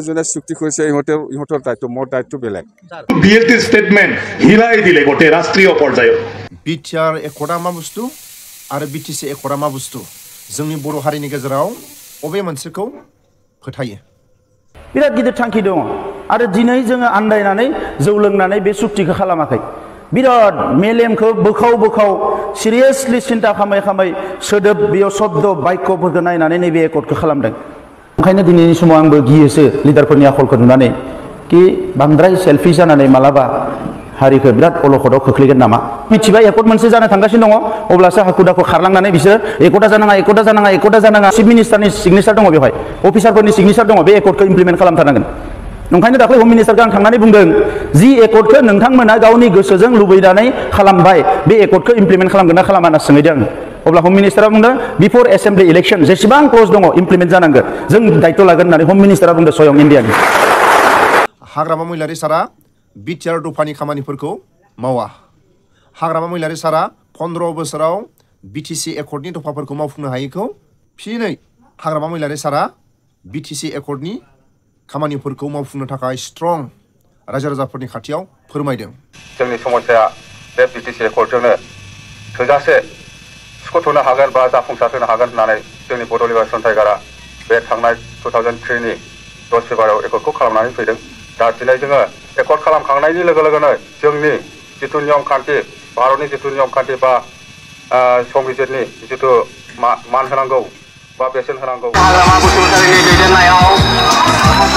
যোনে চুক্তি কৰিছে ইহঁতৰ দায়িত্ব মোৰ দায়িত্ব বেলেগ BLT স্টেটমেন্ট হিলাই দিলে গোটে ৰাষ্ট্ৰীয় পৰ্যায়ত BTR Accord मा बुस्थु आरो BTC Accord मा बुस्थु जोंनि बर' हारिनि गेजेराव अबे मोनसेखौ फोथायो बिराद गिदिर थांखि दङ आरो दिनै जोङो आन्दायनानै जौ लोंनानै बे सुक्तिखौ खालामाखै बिराद मेलेमखौ बोखाव सिरियासलि सिन्ता खालामै सोदोब बेयाव शब्द बाक्यफोरखौ नायनानै नैबे एकर्डखौ खालामदों ओंखायनो दिनैनि समाव आंबो गियोसो लिडारफोरनि आखलखौ नुनानै कि बांद्राय सेल्फिश जानानै मालाबा हारिखौ बिराद अलखदाव खोख्लैगोन नामा मिथिबाय एकर्ड मोनसे जानो थांगासिनो दङ अब्लासो हाखु दाखु खारलांनानै बिसोर एकर्डा जानाङा चिफ मिनिस्टारनि सिगनेचार दङ बेवहाय अफिसारफोरनि सिगनेचार दङ बे एकर्डखौ इमप्लिमेन्ट खालामथारनांगोन ओंखायनो दाख्लै हम मिनिस्टारखौ आं थांनानै बुंदों जि एकर्डखौ नोंथांमोना गावनि गोसोजों लुबैनानै खालामबाय बे एकर्डखौ इमप्लिमेन्ट खालामगोन ना खालामा होनना सोंहैदों आं अब्ला हम मिनिस्टारा बुंदों बिफोर एसेम्बलि इलेक्शन जेसेबां क्लज दङ इमप्लिमेन्ट जानांगोन जों दायित्व लागोन होननानै हम मिनिस्टारा बुंदों स्वयं इन्डियानि हाग्रामा महिलारि सारा BTR दफानि खामानिफोरखौ मावा हाग्रामा महिलारि सारा 15 बोसोराव BTC Accordनि दफाफोरखौ मावफुंनो हायैखौ फिनै हाग्रामा महिलारि सारा BTC Accordनि खामानिफोरखौ मावफुंनो थाखाय स्ट्रं रायजो राजाफोरनि खाथियाव फोरमायदों जोंनि समस्याया बे BTC Accordजोंनो थोजासे सुख'थ'नो हागोन बा जाफुंसार होनो हागोन होननानै जोंनि बड' लिबारेसन टाइगारा बे थांनाय 2003 नि 10 फेब्रुवारियाव एकर्डखौ खालामनानै फैदों दा दिनै जोङो एकर्ड खालामखांनायनि लोगो लोगोनो जोंनि जिथु नियम खान्थि भारतनि जिथु नियम खान्थि बा संबिजितनि जिथु मान होनांगौ बा बेसेन होनांगौ हाग्रामा बसुमतारीनि दैदेननायाव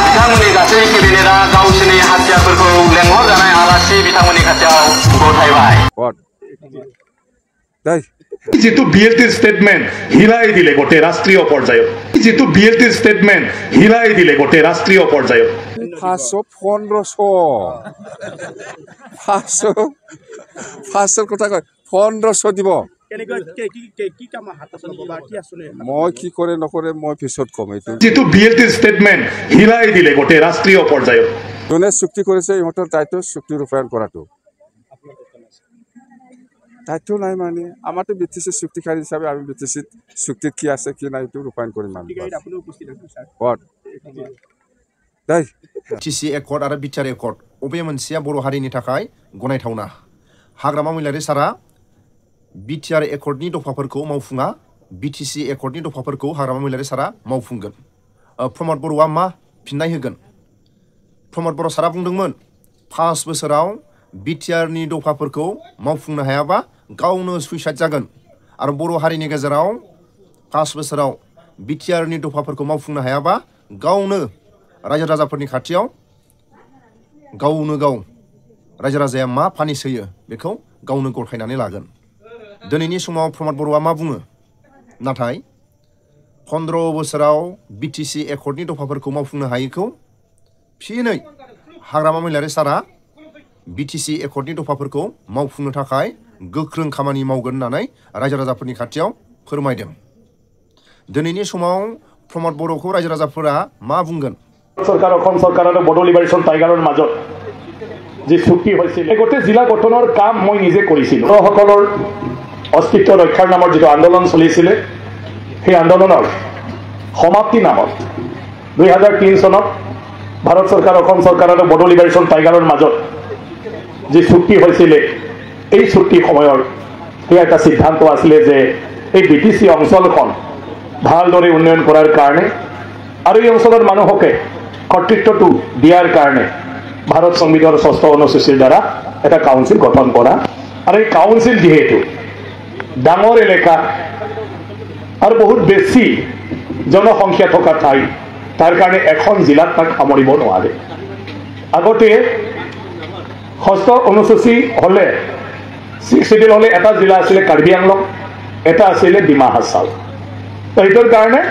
बिथांमोननि गासै केबिनेटआ गावसोरनि हाथियारफोरखौ लेंहरजानाय आलासि बिथांमोननि खाथियाव गथायबाय जितु BLT स्टेटमेंट हिलाई दिले गोटे राष्ट्रीय पৰ্যায়ত जितु BLT स्टेटमेंट हिलाई दिले गोटे राष्ट्रीय पৰ্যায়ত 500 কথা কয় 1500 দিব মই কি কৰে নকৰে মই পিছত কম এইটো जितु BLT स्टेटमेंट हिलाई दिले गोटे राष्ट्रीय पৰ্যায়ত যোনে চুক্তি কৰিছে ইহঁতৰ দায়িত্ব চুক্তি ৰূপায়ণ কৰাটো দায়িত্ব নাই মানে আমাৰতো BTC চুক্তিকাৰী হিচাপে আমি BTC চুক্তিত কি আছে কি নাই এইটো ৰূপায়ণ কৰিম আমি BTC Accord आरो BTR Accord अबे मोनसेया बर' हारिनि थाखाय गनायथावना हाग्रामा महिलारि सारा BTR Accordनि दफाफोरखौ मावफुङा BTC Accordनि दफाफोरखौ हाग्रामा महिलारि सारा मावफुंगोन प्रमद बर'आ मा फिननाय होगोन प्रमद बर' सारा बुंदोंमोन 5 बोसोराव BTRनि दफाफोरखौ मावफुंनो हायाबा गावनो सुइसाइड जागोन आरो बर' हारिनि गेजेराव 5 बोसोराव BTRनि दफाफोरखौ मावफुंनो हायाबा गावनो रायजो राजाफोरनि खाथियाव गावनो गाव रायजो राजाया मा पानिश होयो बेखौ गावनो गथायनानै लागोन दिनैनि समाव प्रमद बर'आ मा बुङो नाथाय 15 बोसोराव BTC Accordनि दफाफोरखौ मावफुंनो हायैखौ फिनै हाग्रामा महिलारि सारा BTC Accordनि दफाफोरखौ मावफुंनो थाखाय गोख्रों खामानि मावगोन होननानै रायजो राजाफोरनि खाथियाव फोरमायदों दिनैनि समाव प्रमद बर'खौ रायजो राजाफोरा मा बुंगोन सरकार অসম सरकार আৰু বড' লিবাৰেশ্যন টাইগাৰৰ মাজত যে চুক্তি হৈছিল গোটেই জিলা গঠনৰ কাম মই নিজে কৰিছিলোঁ সকলৰ অস্তিত্ব ৰক্ষাৰ নামৰ যিটো আন্দোলন চলিছিল সেই আন্দোলনৰ সমাপ্তি নামত 2003 চনত ভাৰত চৰকাৰ অসম চৰকাৰ আৰু বড' লিবাৰেশ্যন টাইগাৰৰ মাজত যে চুক্তি হৈছিল এই চুক্তি সময়ৰ সেই এটা সিদ্ধান্ত আছিল যে এই BTC অঞ্চলখন ভালদৰে উন্নয়ন কৰাৰ কাৰণে আৰু এই অঞ্চলৰ মানুহকে কৰ্তৃত্বটো দিয়াৰ কাৰণে ভাৰত সংবিধানৰ 6ষ্ঠ অনুসূচীৰ দ্বাৰা এটা কাউন্সিল গঠন কৰা আৰু এই কাউন্সিল যেহেতু ডাঙৰ এলেকা আৰু বহুত বেছি জনসংখ্যা থকা ঠাই তাৰ কাৰণে এখন জিলাত তাক সামৰিব নোৱাৰে আগতে 6ষ্ঠ অনুসূচী হলে 6 শিডিউল হলে এটা জিলা আছিল কাৰ্বি আংলং এটা আছিল ডিমা হাছাও এইটোৰ কাৰণে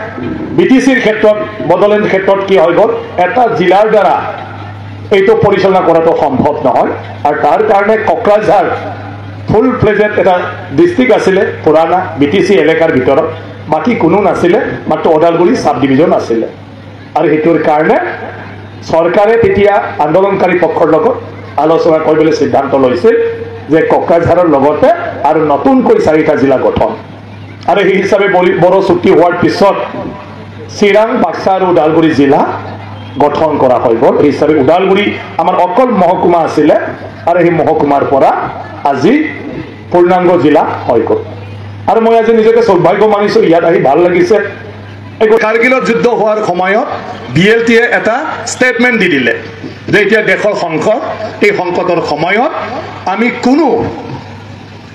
BTCৰ ক্ষেত্ৰত বদলেন ক্ষেত্ৰত কি হৈ গ'ল এটা জিলাৰ দ্বাৰা এইটো পৰিচালনা কৰাটো সম্ভৱ নহয় আৰু তাৰ কাৰণে কোকৰাঝাৰ ফুল প্লেজেড এটা ডিস্ট্ৰিক্ট আছিল পুৰানা BTC এলেকাৰ ভিতৰত বাকি কোনো নাছিল মাত্ৰ ওদালগুৰি সাব ডিভিজন আছিল আৰু হেতুৰ কাৰণে চৰকাৰে তেতিয়া আন্দোলনকাৰী পক্ষৰ লগত আলোচনা কৰিবলৈ সিদ্ধান্ত লৈছিল যে কোকৰাঝাৰৰ লগতে আৰু নতুনকৈ 4টা জিলা গঠন আৰু এই হিচাপে বড়ো চুক্তি হোৱাৰ পিছত চিৰাং বাক্সা আৰু ওদালগুৰি জিলা গঠন কৰা হৈ গ'ল এই হিচাপে ওদালগুৰি আমাৰ অকল মহকুমা আছিলে আৰু এই মহকুমাৰ পৰা আজি পূৰ্ণাংগ জিলা হৈ গ'ল আৰু মই আজি নিজকে সৌভাগ্য মানিছো ইয়াত আহি ভাল লাগিছে কাৰ্গিলৰ যুদ্ধ হোৱাৰ সময়ত BLTয়ে এটা ষ্টেটমেণ্ট দি দিলে যে এতিয়া দেশৰ সংকট এই সংকটৰ সময়ত আমি কোনো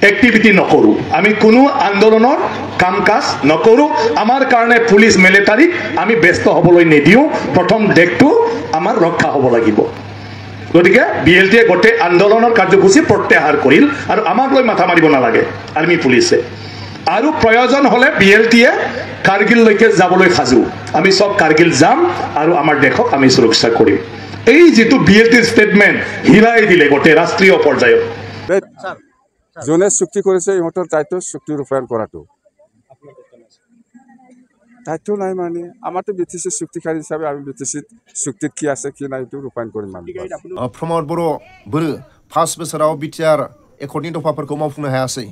এক্টিভিটি নকৰোঁ আমি কোনো আন্দোলনৰ কাম কাজ নকৰোঁ আমাৰ কাৰণে পুলিচ মিলিটাৰীক আমি ব্যস্ত হ'বলৈ নিদিওঁ প্ৰথম দেশটো আমাৰ ৰক্ষা হ'ব লাগিব গতিকে BLTয়ে গোটেই আন্দোলনৰ কাৰ্যসূচী প্ৰত্যাহাৰ কৰিল আৰু আমাক লৈ মাথা মাৰিব নালাগে আৰ্মি পুলিচে আৰু প্ৰয়োজন হ'লে BLTয়ে কাৰ্গিললৈকে যাবলৈ সাজু আমি সব কাৰ্গিল যাম আৰু আমাৰ দেশক আমি সুৰক্ষা কৰিম এই যেটো BLTৰ ষ্টেটমেণ্ট হিলাই দিলে গোটেই ৰাষ্ট্ৰীয় পৰ্যায়ত যোনে চুক্তি কৰিছে ইহঁতৰ দায়িত্ব চুক্তি ৰূপায়ণ কৰাটো দায়িত্ব নাই মানে আমাৰতো BTC চুক্তিকাৰী হিচাপে আমি BTC চুক্তিত কি আছে কি নাই এইটো ৰূপায়ণ কৰিম प्रमोद बर' बोरो 5 बोसोराव BTR एकर्डनि दफाफोरखौ मावफुंनो हायासै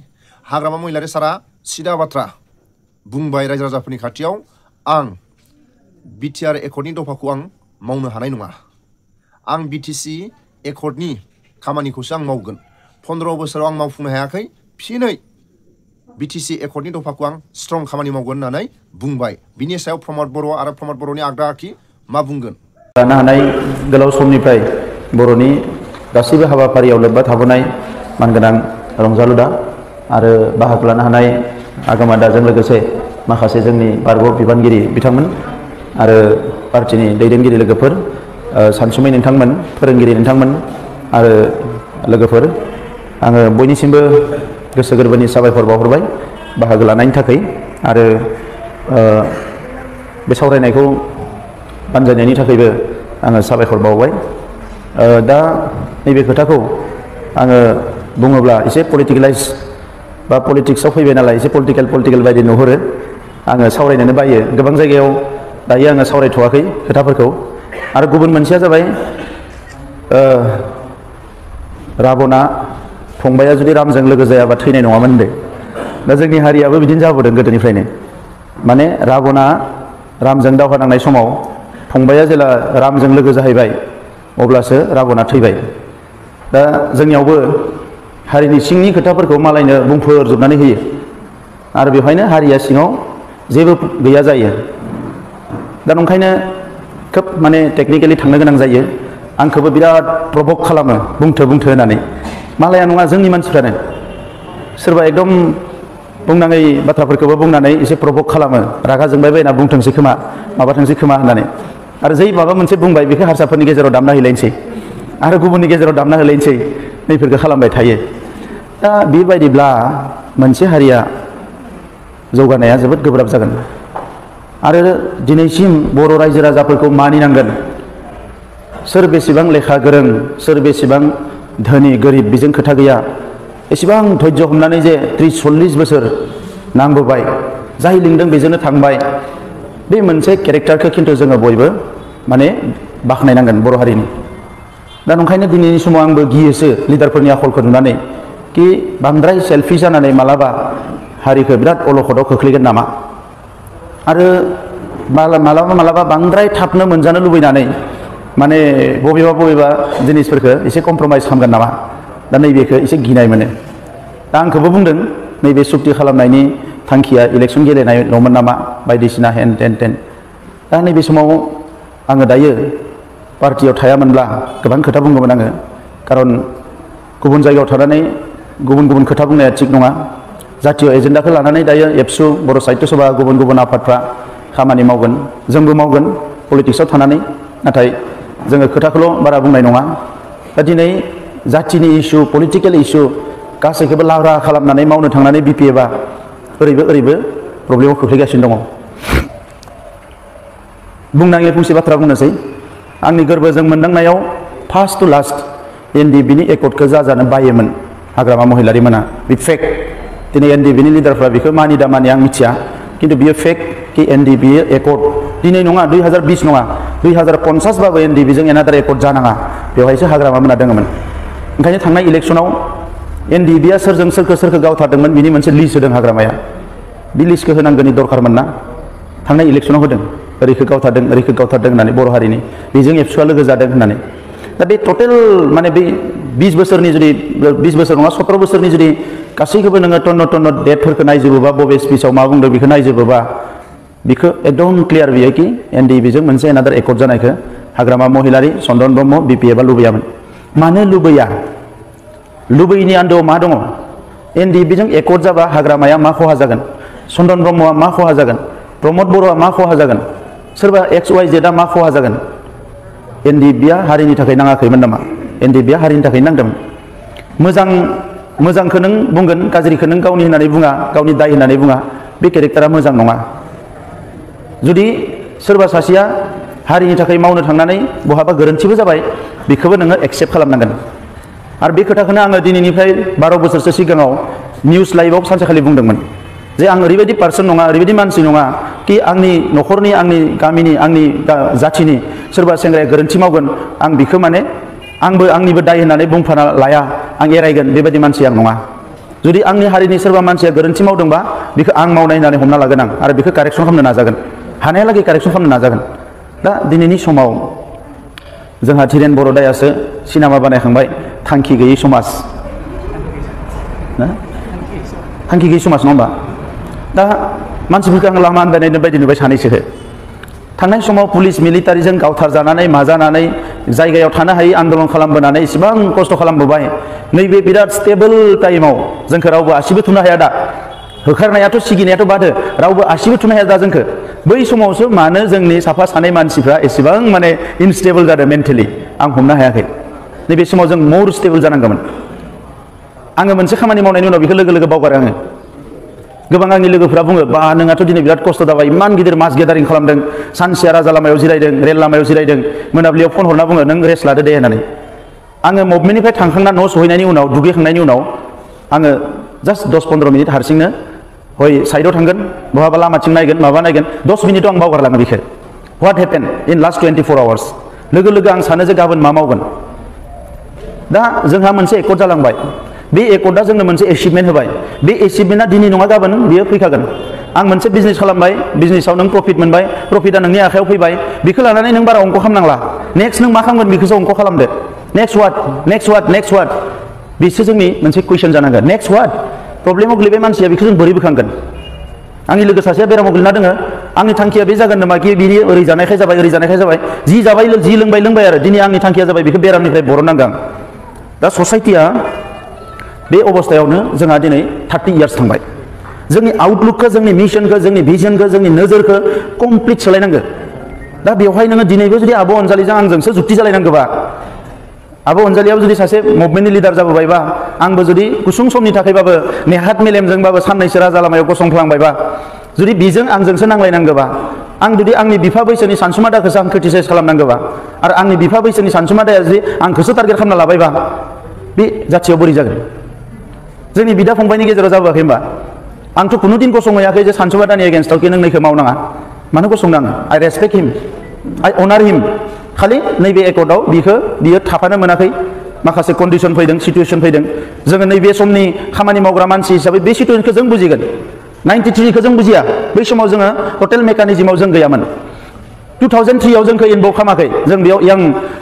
हाग्रामा महिलारि सारा सिदा बाथ्रा बुंबाय रायजो राजाफोरनि खाथियाव आं BTR एकर्डनि दफाखौ आं मावनो हानाय नङा आं BTC एकर्डनि खामानिखौसो आं मावगोन 15 बोसोराव आं मावफुंनो हायाखै फिनै BTC एकर्डनि दफाखौ आं स्ट्रं खामानि मावगोन होननानै बुंबाय बिनि सायाव प्रमोद बर' आरो प्रमोद बर'नि आग्दा आखि मा बुंगोन लानो हानाय गोलाव समनिफ्राय बर'नि गासैबो हाबाफारियाव लोब्बा थाबोनाय मानगोनां रंजालु दा आरो बाहागो लानो हानाय आगोमा दाजों लोगोसे माखासे जोंनि बारग' बिबानगिरि बिथांमोन आरो पार्टिनि दैदेनगिरि लोगोफोर सानसुमै नोंथांमोन फोरोंगिरि नोंथांमोन आरो लोगोफोर आङो बयनिसिमबो गोसो गोरबोनि साबायखर बावहरबाय बाहागो लानायनि थाखाय आरो बे सावरायनायखौ बानजायनायनि थाखायबो आङो साबायखर बावबाय दा नैबे खोथाखौ आङो बुङोब्ला एसे पलिटिकेलाइज बा पलिटिक्सआव फैबाय नालाय एसे पलिटिकेल बायदि नुहुरो आङो सावरायनोनो बायो गोबां जायगायाव दायो आङो सावरायथ'वाखै खोथाफोरखौ आरो गुबुन मोनसेया जाबाय राबना फंबाया जुदि रामजों लोगो जायाबा थैनाय नङामोन होनदों दा जोंनि हारियाबो बिदिनो जाबोदों गोदोनिफ्रायनो माने राबना रामजों दावहा नांनाय समाव फंबाया जेला रामजों लोगो जाहैबाय अब्लासो राबना थैबाय दा जोंनियावबो हारिनि सिंनि खोथाफोरखौ मालायनो बुंफोरजोबनानै होयो आरो बेवहायनो हारिया सिङाव जेबो गैया जायो दा ओंखायनो खोब माने टेकनिकेलि थांनो गोनां जायो आंखौबो बिराद प्रभक खालामो बुंथो होननानै मालाया नङा जोंनि मानसिफ्रानो सोरबा एकदम बुंनाङै बाथ्राफोरखौबो बुंनानै एसे प्रभक खालामो रागा जोंबाय बायना बुंथोंसै खोमा माबाथोंसै खोमा होननानै आरो जै माबा मोनसे बुंबाय बेखौ हारसाफोरनि गेजेराव दामना होलायनोसै आरो गुबुननि गेजेराव दामना होलायनोसै नैफोरखौ खालामबाय थायो दा बेबायदिब्ला मोनसे हारिया जौगानाया जोबोद गोब्राब जागोन आरो दिनैसिम बर' रायजो राजाफोरखौ मानिनांगोन सोर बेसेबां लेखा गोरों सोर बेसेबां धोनि गोरिब बेजों खोथा गैया एसेबां धैर्य हमनानै जे 30-40 बोसोर नांबोबाय जाय लिंदों बेजोंनो थांबाय बे मोनसे केरेक्टारखौ खिन्थु जोङो बयबो माने बाख्नायनांगोन बर' हारिनि दा ओंखायनो दिनैनि समाव आंबो गियोसो लिडारफोरनि आखलखौ नुनानै कि बांद्राय सेल्फि जानानै मालाबा हारिखौ बिराद अलखदाव खोख्लैगोन नामा आरो मालाबा बांद्राय थाबनो मोनजानो लुबैनानै माने बबेबा जिनिसफोरखौ एसे कमप्रमाइज खालामगोन नामा दा नैबेखौ एसे गिनाय मोनो दा आंखौबो बुंदों नैबे सुक्ति खालामनायनि थांखिया इलेक्सन गेलेनाय नङामोन नामा बायदिसिना हेन टेन दा नैबे समाव आङो दायो पार्टियाव थायामोनब्ला गोबां खोथा बुंगौमोन आङो खारन गुबुन जायगायाव थानानै गुबुन खोथा बुंनाया थिग नङा जातीय एजेन्डाखौ लानानै दायो ABSU बर' साहित्य सभा गुबुन आफादफ्रा खामानि मावगोन जोंबो मावगोन पलिटिक्सआव थानानै नाथाय जोङो खोथाखौल' बारा बुंनाय नङा दा दिनै जाथिनि इस्यु पलिटिकेल इस्यु गासैखौबो लाब्रा खालामनानै मावनो थांनानै BPFआ ओरैबो प्रब्लेमाव खोख्लैगासिनो दङ बुंनाङै फंसे बाथ्रा बुंनोसै आंनि गोरबोजों मोनदांनायाव फार्स्ट टु लास्ट NDBनि एकर्डखौ जाजानो बायोमोन हाग्रामा महिलारिमोना बे फेक दिनै NDBनि लिडारफ्रा बेखौ मानि दामानि आं मिथिया किन्तु बियो फेक कि NDB एकर्ड दिनै नङा 2020 नङा 2050 बाबो NDBजों एनादार एकर्ड जानाङा बेवहायसो हाग्रामा मोना दङमोन ओंखायनो थांनाय इलेक्सनाव एनडिबिआ सोरजों सोरखौ गावथारदोंमोन बिनि मोनसे लिस्ट होदों हाग्रामाया बे लिस्टखौ होनांगौनि दरखारमोन ना थांनाय इलेक्सनाव होदों ओरैखौ गावथारदों होननानै बर' हारिनि बेजों एबसुआ लोगो जादों होननानै दा बे टटेल माने बे 20 बोसोरनि जुदि 20 बोसोर नङा 17 बोसोरनि जुदि गासैखौबो नोङो टन्न डेटफोरखौ नायजोबोबा बबे स्पिचआव मा बुंदों बेखौ नायजोबोबा बेखौ एकदम क्लियार बियो कि एनडिबिजों मोनसे एनादार एकर्ड जानायखौ हाग्रामा महिलारि चन्दन ब्रह्म बिपिएफआ लुबैयामोन मानो लुबैयैनि आन्दोआव मा दङ एनडिबिजों एकर्ड जाबा हाग्रामाया मा खहा जागोन चन्दन ब्रह्मआ मा खहा जागोन प्रमद बर'आ मा खहा जागोन सोरबा XYZ मा खहा जागोन एनडिबिआ हारिनि थाखाय नाङाखैमोन नामा एनडिबिआ हारिनि थाखाय नांदोंमोन मोजांखौ नों बुंगोन गाज्रिखौ नों गावनि होननानै बुङा गावनि दाय होननानै बुङा बे केरेक्टारा मोजां नङा जुदि सोरबा सासेया हारिनि थाखाय मावनो थांनानै बहाबा गोरोन्थिबो जाबाय बेखौबो नोङो एक्सेप्ट खालामनांगोन आरो बे खोथाखौनो आङो दिनैनिफ्राय 12 बोसोरसो सिगाङाव निउस लाइभआव सानसेखालि बुंदोंमोन जे आं ओरैबायदि पार्सन नङा ओरैबायदि मानसि नङा कि आंनि न'खरनि आंनि गामिनि आंनि जाथिनि सोरबा सेंग्राया गोरोन्थि मावगोन आं बेखौ माने आंबो आंनिबो दाय होननानै बुंफाना लाया आं एरायगोन बेबायदि मानसि आं नङा जुदि आंनि हारिनि सोरबा मानसिया गोरोन्थि मावदोंबा बेखौ आं मावनाय होननानै हमना लागोन आं आरो बेखौ कारेक्सन खालामनो नाजागोन हानायालागै कारेक्सन खालामनो नाजागोन दा दिनैनि समाव जोंहा धीरेन बर' दायासो सिनेमा बानायखांबाय थांखि गैयै समाज थांखि गैयै समाज नङा होमबा दा मानसिफोरखौ आं लामा आन्दायनाय बायदि नुबाय सानैसोखौ थांनाय समाव पुलिस मिलिटारिजों गावथारजानानै माजानानै जायगायाव थानो हायै आन्दलन खालामबोनानै इसेबां खस्थ' खालामबोबाय नैबे बिराद स्टेबल टाइमाव जोंखौ रावबो आसिबो थुनो हाया दा होखारनायाथ' सिगिनायाथ' बादो रावबो आसिबो थुनो हाया दा जोंखौ बै समावसो मानो जोंनि साफा सानै मानसिफ्रा एसेबां माने इनस्टेबल जादों मेन्टेलि आं हमनो हायाखै नैबे समाव जों मोर स्टेबल जानांगौमोन आङो मोनसे खामानि मावनायनि उनाव बेखौ लोगो बावगारो आङो गोबां आंनि लोगोफोरा बुङो बा नोंहाथ' दिनै बिराद खस्थ' जाबाय इमान गिदिर मास गेदारिं खालामदों सानसेया राजा लामायाव जिरायदों रेल लामायाव जिरायदों मोनाबिलियाव फन हरना बुङो नों रेस्ट लादो दे होननानै आङो मुभमेन्टनिफ्राय थांखांना न' सहैनायनि उनाव दुगैखांनायनि उनाव आङो जास्ट 10-15 मिनिट हारसिंनो हय साइडआव थांगोन बहाबा लामाथिं नायगोन माबा नायगोन 10 मिनिटआव आं बावगारलाङो बेखौ व्हाट हेपेन इन लास्ट 24 आवार्स लोगो आं सानो जे गाबोन मा मावगोन दा जोंहा मोनसे एकर्ड जालांबाय बे एकर्डआ जोंनो मोनसे एचिभमेन्ट होबाय बे एचिभमेन्टआ दिनै नङा गाबोन बियो फैखागोन आं मोनसे बिजनेस खालामबाय बिजनेसाव नों प्रफिट मोनबाय प्रफिटआ नोंनि आखायाव फैबाय बेखौ लानानै नों बारा अंक खालामनांला नेक्स्ट नों मा खालामगोन बेखौसो अंक खालामदो नेक्स्ट वाट बेसो जोंनि मोनसे कुइसन जानांगोन नेक्स्ट वाट प्रब्लेमाव गोलैबाय मानसिया बेखौ जों बोरै बोखांगोन आंनि लोगो सासेया बेरामाव गोलैना दोङो आंनि थांखिया बे जागोन नामा कि बिनि ओरै जानायखाय जाबाय जि जाबाय जि लोंबाय आरो दिनै आंनि थांखिया जाबाय बेखौ बेरामनिफ्राय बरननांगोन दा ससाइटिया बे अबस्थायावनो जोंहा दिनै 30 इयार्स थांबाय जोंनि आउटलुकखौ जोंनि मिशनखौ जोंनि भिजनखौ जोंनि नोजोरखौ कमप्लिट सोलायनांगौ दा बेवहाय नोङो दिनैबो जुदि आब' अनजालिजों आंजोंसो जुक्ति जालायनांगौबा आब' अनजालियाव जुदि सासे मुभमेन्टनि लिडार जाबोबायबा आंबो जुदि गुसुं समनि थाखायबाबो नेहात मेलेमजोंबाबो साननैसो राजा लामायाव गसंफ्लांबायबा जुदि बेजों आंजोंसो नांलायनांगौबा आं जुदि आंनि बिफा बैसोनि सानसुमादाखौसो आं क्रिटिसाइज खालामनांगौबा आरो आंनि बिफा बैसोनि सानसुमादाया जुदि आंखौसो टारगेट खालामना लाबायबा बे जाथियाव बोरै जागोन जोंनि बिदा फंबायनि गेजेराव जाबोआखै होमबा आंथ' खुनु दिन गसंहैयाखै जे सानसुमादानि एगेन्स्टआव कि नों नैखौ मावनाङा मानो गसंनो आङो आइ रेसपेक्ट हिम आइ अनार हिम खालि नैबे एकर्डआव बियो थाफानो मोनाखै माखासे कन्डिसन फैदों सिटुएसन फैदों जोङो नैबे समनि खामानि मावग्रा मानसि हिसाबै बे सिटुएसनखौ जों बुजिगोन 93खौ जों बुजिया बै समाव जोङो टटेल मेकानिजमाव जों गैयामोन 2003आव जोंखौ इनभल्भ खालामाखै जों बेयाव यां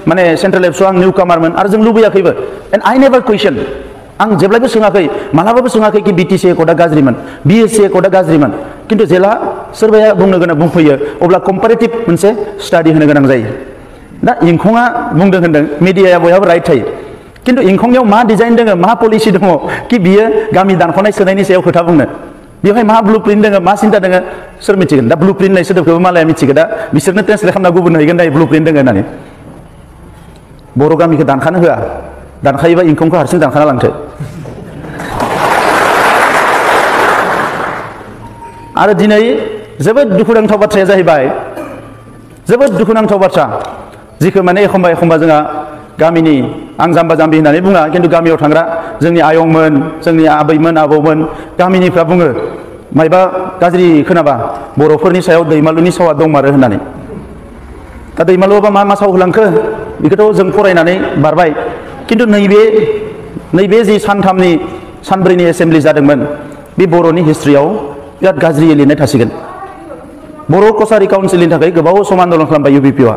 माने सेन्ट्रेल एबसुआव आं निउ कामारमोन आरो जों लुबैयाखैबो एन्ड आइ नेभार कुइसन आं जेब्लायबो सोङाखै मालाबाबो सोङाखै कि BTC एकर्डआ गाज्रिमोन BSC एकर्डआ गाज्रिमोन खिन्थु जेला सोरबाया बुंनो गोनां बुंफैयो अब्ला कम्पारेटिभ मोनसे स्टाडि होनो गोनां जायो दा इंखंआ बुंदों होनदों मिडियाया बयहाबो राइट थायो खिन्थु इंखंनियाव मा डिजाइन दङ मा पलिसि दङ कि बियो गामि दानख'नाय सोनायनि सायाव खोथा बुंनो बेवहाय मा ब्लु प्रिन्ट दङ मा सिन्था दङ सोर मिथिगोन दा ब्लु प्रिन्ट होननाय सोदोबखौबो मालाया मिथिगोन दा बिसोरनो ट्रेन्सलेट खालामना गुबुन हैगोन दा ब्लु प्रिन्ट दङ होननानै बर' गामिखौ दानखानो होआ दानखायोबा इंखंखौ हारसिं दानखाना लांथो आरो दिनै जोबोद दुखुनांथाव बाथ्राया जाहैबाय जोबोद दुखुनांथाव बाथ्रा जिखौ माने एखमबा जोंहा गामिनि आं जाम्बा जाम्बि होननानै बुङा खिन्थु गामियाव थांग्रा जोंनि आयंमोन जोंनि आबैमोन आबौमोन गामिनिफ्रा बुङो मायबा गाज्रि खोनाबा बर'फोरनि सायाव दैमालुनि सावा दंमारो होननानै दा दैमालुआबा मा साव होलांखो बेखौथ' जों फरायनानै बारबाय खिन्थु नैबे नैबे जि सानथामनि सानब्रैनि एसेम्बलि जादोंमोन बे बर'नि हिस्ट्रियाव बिराद गाज्रि लिरनाय थासिगोन बर' कसारि काउन्सिलनि थाखाय गोबाव सम आन्दलन खालामबाय UBPआ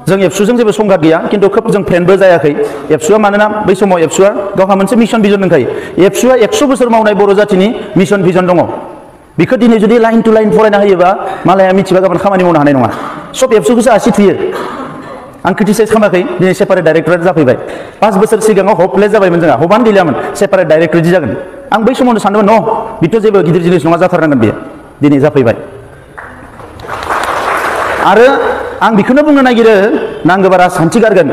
जों एबसुजों जेबो संघात गैया खिन्थु खोब जों फ्रेन्डबो जायाखै एबसुआ मानोना बै समाव एबसुआ गावहा मोनसे मिशन भिजन दंखायो एबसुआ 100 बोसोर मावनाय बर' जाथिनि मिशन भिजन दङ बेखौ दिनै जुदि लाइन टु लाइन फरायना होयोबा मालाया मिथिबा गाबोन खामानि मावनो हानाय नङा सब एबसुखौसो आसि थुयो आं क्रिटिसाइज खालामाखै दिनै सेपारेट डाइरेक्टरेट जाफैबाय 5 बोसोर सिगाङाव हपलेस जाबायमोन जोंहा हबानो गैलामोन सेपारेट डाइरेक्टरेट जागोन आं बै समावनो सानदोंमोन न बिथ' जेबो गिदिर जिनिस नङा जाथारनांगोन बेयो दिनै जाफैबाय आरो आं बेखौनो बुंनो नागिरो नांगौबा राजखान्थि गारगोन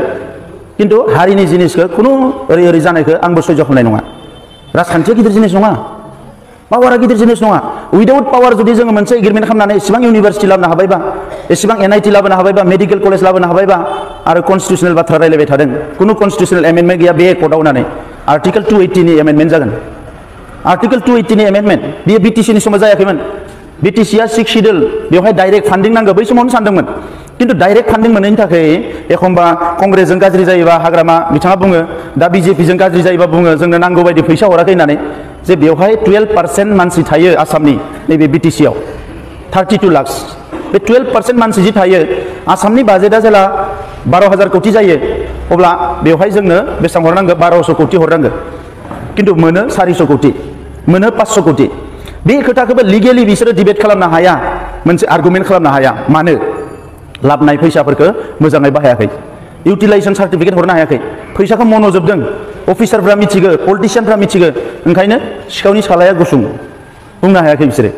खिन्थु हारिनि जिनिसखौ खुनु ओरै जानायखौ आंबो सह्य खालामनाय नङा राजखान्थिया गिदिर जिनिस नङा पावारा गिदिर जिनिस नङा उइदाउट पावार जुदि जोङो मोनसे एग्रिमेन्ट खालामनानै एसेबां इउनिभार्सिटि लाबोनो हाबायबा एसेबां NIT लाबोनो हाबायबा मेडिकेल कलेज लाबोनो हाबायबा आरो कनस्टिटिउसनेल बाथ्रा रायलायबाय थादों खुनु कनस्टिटिउसनेल एमेन्डमेन्ट गैया बे एकर्डआव होनानै आर्टिकेल 280 नि एमेन्डमेन्ट जागोन आर्टिकेल 280 नि एमेन्डमेन्ट बेयो BTC नि समाव जायाखैमोन BTCआ 6 शिड्यूल बेवहाय डाइरेक्ट फान्डिं नांगौ बै समावनो सानदोंमोन खिन्थु डाइरेक्ट फान्डिं मोननायनि थाखाय एखमबा कंग्रेसजों गाज्रि जायोबा हाग्रामा बिथाङा बुङो दा BJPजों गाज्रि जायोबा बुङो जोंनो नांगौ बायदि फैसा हराखै होननानै जे बेवहाय 12% मानसि थायो आसामनि नैबे BTCआव 32 लाख बे 12% मानसि जि थायो आसामनि बाजेटआ जेला 12,000 कोटी जायो अब्ला बेवहाय जोंनो बेसेबां हरनांगौ 1200 कोटी हरनांगौ खिन्थु मोनो 400 कोटी मोनो 500 कोटी बे खोथाखौबो लिगेलि बिसोरो डिबेट खालामनो हाया मोनसे आर्गुमेन्ट खालामनो हाया मानो लाबनाय फैसाफोरखौ मोजाङै बाहायाखै इउटिलाइजेशन सार्टिफिकेट हरनो हायाखै फैसाखौ मन'जोबदों अफिसारफ्रा मिथिगो पलिटिशियानफ्रा मिथिगो ओंखायनो सिखावनि सालाया गुसुं बुंनो हायाखै बिसोरो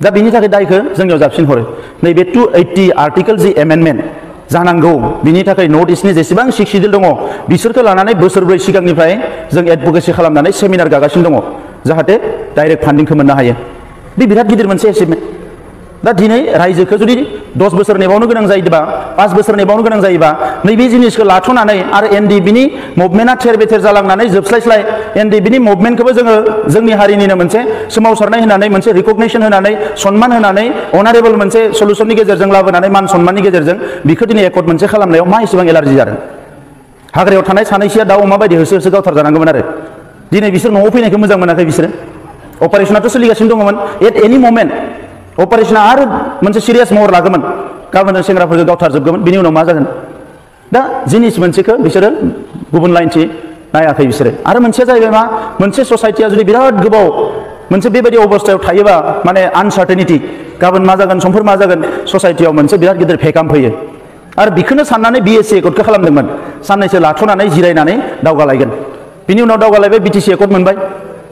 दा बेनि थाखाय दायखौ जोंनियाव जाबसिन हरो नैबे 280 आर्टिकेल जि एमेन्डमेन्ट जानांगौ बिनि थाखाय नर्थ इस्टनि जेसेबां 6 शिड्यूल दङ बिसोरखौ लानानै बोसोरब्रै सिगांनिफ्राय जों एडभकेसि खालामनानै सेमिनार गागासिनो दङ जाहाथे डाइरेक्ट फान्डिंखौ मोननो हायो बे बिराद गिदिर मोनसे एचिभमेन्ट दा दिनै रायजोखौ जुदि 10 बोसोर नेबावनो गोनां जायोबा 5 बोसोर नेबावनो गोनां जायोबा नैबे जिनिसखौ लाथ'नानै आरो NDBनि मुभमेन्टआ थेर बेथेर जालांनानै जोबस्लायस्लाय NDBनि मुभमेन्टखौबो जोङो जोंनि हारिनिनो मोनसे सोमावसारनाय होनानै मोनसे रिकगनिसन होनानै सन्मान होनानै अनारेबल मोनसे सलुसननि गेजेरजों लाबोनानै मान सन्माननि गेजेरजों बेखौ दिनै एकर्ड मोनसे खालामनायाव मा एसेबां एलार्जि जादों हाग्रायाव थानाय सानैसोआ दाउ अमा बायदि होसो होसो गावथार जानांगौमोन आरो दिनै बिसोर न'आव फैनायखौ मोजां मोनाखै बिसोरो अपारेशनाथ' सोलिगासिनो दङमोन एट एनि ममेन्ट अपारेशना आरो मोनसे सिरियास महर लागोमोन गाबोन सेंग्राफोरखौ गावथारजोबगौमोन बिनि उनाव मा जागोन दा जिनिस मोनसेखौ बिसोरो गुबुन लाइनथि नायाखै बिसोरो आरो मोनसेया जाहैबाय मा मोनसे ससाइटिया जुदि बिराद गोबाव मोनसे बेबायदि अबस्थायाव थायोबा माने आनसार्टेनिटि गाबोन मा जागोन समफोर मा जागोन ससाइटियाव मोनसे बिराद गिदिर भेकाम फैयो आरो बेखौनो साननानै BSc एकर्डखौ खालामदोंमोन साननैसो लाथ'नानै जिरायनानै दावगालायगोन बिनि उनाव दावगालायबाय BTC एकर्ड मोनबाय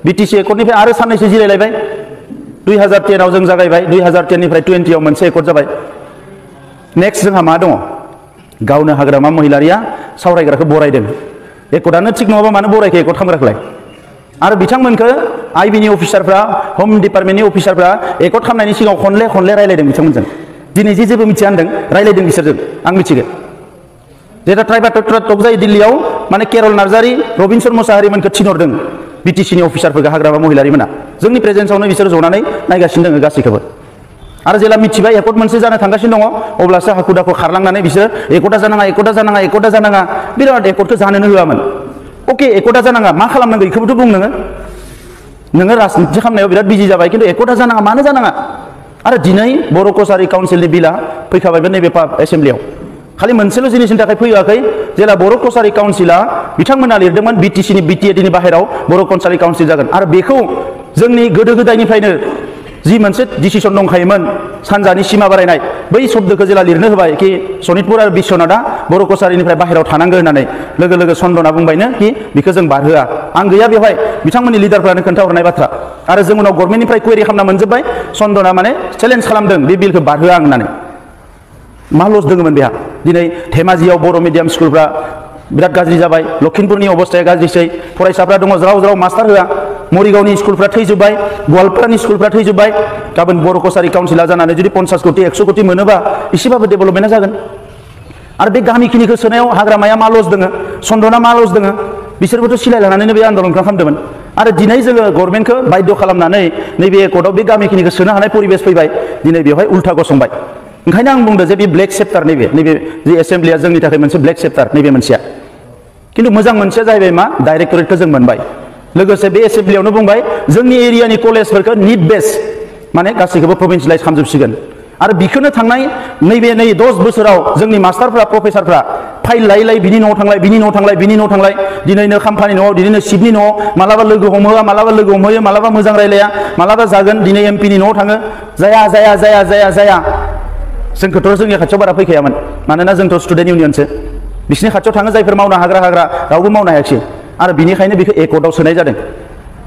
BTC एकर्डनिफ्राय आरो साननैसो जिरायलायबाय 2010 आव जों जागायबाय 2010 निफ्राय 20 आव मोनसे एकर्ड जाबाय नेक्स्ट जोंहा मा दङ गावनो हाग्रामा महिलारिया सावरायग्राखौ बरायदों एकर्डआनो थिग नङाबा मानो बरायखो एकर्ड खालामग्राखौलाय आरो बिथांमोनखौ IBनि अफिसारफ्रा होम डिपार्टमेन्टनि अफिसारफ्रा एकर्ड खालामनायनि सिगाङाव खनले रायलायदों बिथांमोनजों दिनै जेबो मिथिया होनदों रायलायदों बिसोरजों आं मिथिगो जेटा ट्राइबेट टक जायो दिल्लीयाव माने केरल नार्जारी रबिनसन मोसाहारिमोनखौ थिनहरदों BTCनि अफिसारफोरखौ हाग्रामा महिलारिमोना जोंनि प्रेजेन्सआवनो बिसोर जनानै नायगासिनो दङ गासैखौबो आरो जेला मिथिबाय एकर्ड मोनसे जानो थांगासिनो दङ अब्लासो हाखु दाखु खारलांनानै बिसोर एकर्डा जानाङा बिराद एकर्डखौ जानोनो होआमोन अके एकर्डा जानाङा मा खालामनांगौ बेखौबोथ' बुं नोङो राजनिति खालामनायाव बिराद बिजि जाबाय खिन्थु एकर्डा जानाङा मानो जानाङा आरो दिनै बर' कसारि काउन्सिलनि बिला फैखाबायबो नैबे एसेम्ब्लियाव खालि मोनसेल' जिनिसनि थाखाय फैयाखै जेला बर' कसारि काउन्सिला बिथांमोना लिरदोंमोन BTCनि BTADनि बाहेराव बर' कसारि काउन्सिल जागोन आरो बेखौ जोंनि गोदो गोदायनिफ्रायनो जि मोनसे डिसिसन दंखायोमोन सानजानि सिमा बारायनाय बै शब्दखौ जेला लिरनो होबाय कि सनितपुर आरो बिश्वनाथआ बर' कसारिनिफ्राय बाहेराव थानांगौ होननानै लोगो सन्दना बुंबायनो कि बेखौ जों बारहोआ आं गैया बेवहाय बिथांमोननि लिडारफ्रानो खोन्थाहरनाय बाथ्रा आरो जों उनाव गभर्नमेन्टनिफ्राय कुवेरि खालामना मोनजोब्बाय सन्दना माने चेलेन्ज खालामदों बे बिलखौ बारहोआ होननानै मा लस दङमोन बेहा दिनै धेमाजियाव बर' मिडियाम स्कुलफ्रा बिराद गाज्रि जाबाय लखिमपुरनि अबस्थाया गाज्रिसै फरायसाफ्रा दङ ज्राव मास्टार होआ मरिगावनि स्कुलफ्रा थैजोब्बाय गवालपारानि स्कुलफ्रा थैजोब्बाय गाबोन बर' कसारि काउन्सिला जानानै जुदि 50 कोटी 100 कोटी मोनोबा एसेबाबो डेभेलपमेन्टआ जागोन आरो बे गामिखिनिखौ सोनायाव हाग्रामाया मा लस दङ सन्दना मा लस दङ बिसोरबोथ' सिलाय लानानैनो बे आन्दलनखौ खालामदोंमोन आरो दिनै जोङो गभर्नमेन्टखौ बाध्य खालामनानै नैबे एकर्डआव बे गामिखिनिखौ सोनो हानाय परिबेस फैबाय दिनै बेवहाय उल्था गसंबाय ओंखायनो आं बुंदों जे बे ब्लेक चेप्टार नैबे जि एसेम्ब्लिया जोंनि थाखाय मोनसे ब्लेक चेप्टार नैबे मोनसेया खिन्थु मोजां मोनसेया जाहैबाय मा डाइरेक्टरेटखौ जों मोनबाय लोगोसे बे एसेम्ब्लियावनो बुंबाय जोंनि एरियानि कलेजफोरखौ निट बेस माने गासैखौबो प्रभिन्सियेलाइज खालामजोबसिगोन आरो बिखौनो थांनाय नैबे 10 बोसोराव जोंनि मास्टारफ्रा प्रफेसारफ्रा फाइल लायै लायै बिनि न'आव थांलाय बिनि न'आव थांलाय बिनि न'आव थांलाय दिनैनो खाम्फानि न'आव दिनैनो सिपनि न'आव मालाबा लोगो हमहोआ मालाबा लोगो हमहोयो मालाबा मोजां रायलाया मालाबा जागोन दिनै एमपिनि न'आव थाङो जाया जोंखौथ' जोंनि खाथियाव बारा फैखायामोन मानोना जोंथ' स्टुडेन्ट इउनियनसो बिसिनि खाथियाव थाङो जायफोर मावनो हाग्रा रावबो मावनो हायाखिसै आरो बिनिखायनो बेखौ एकर्डआव सोनाय जादों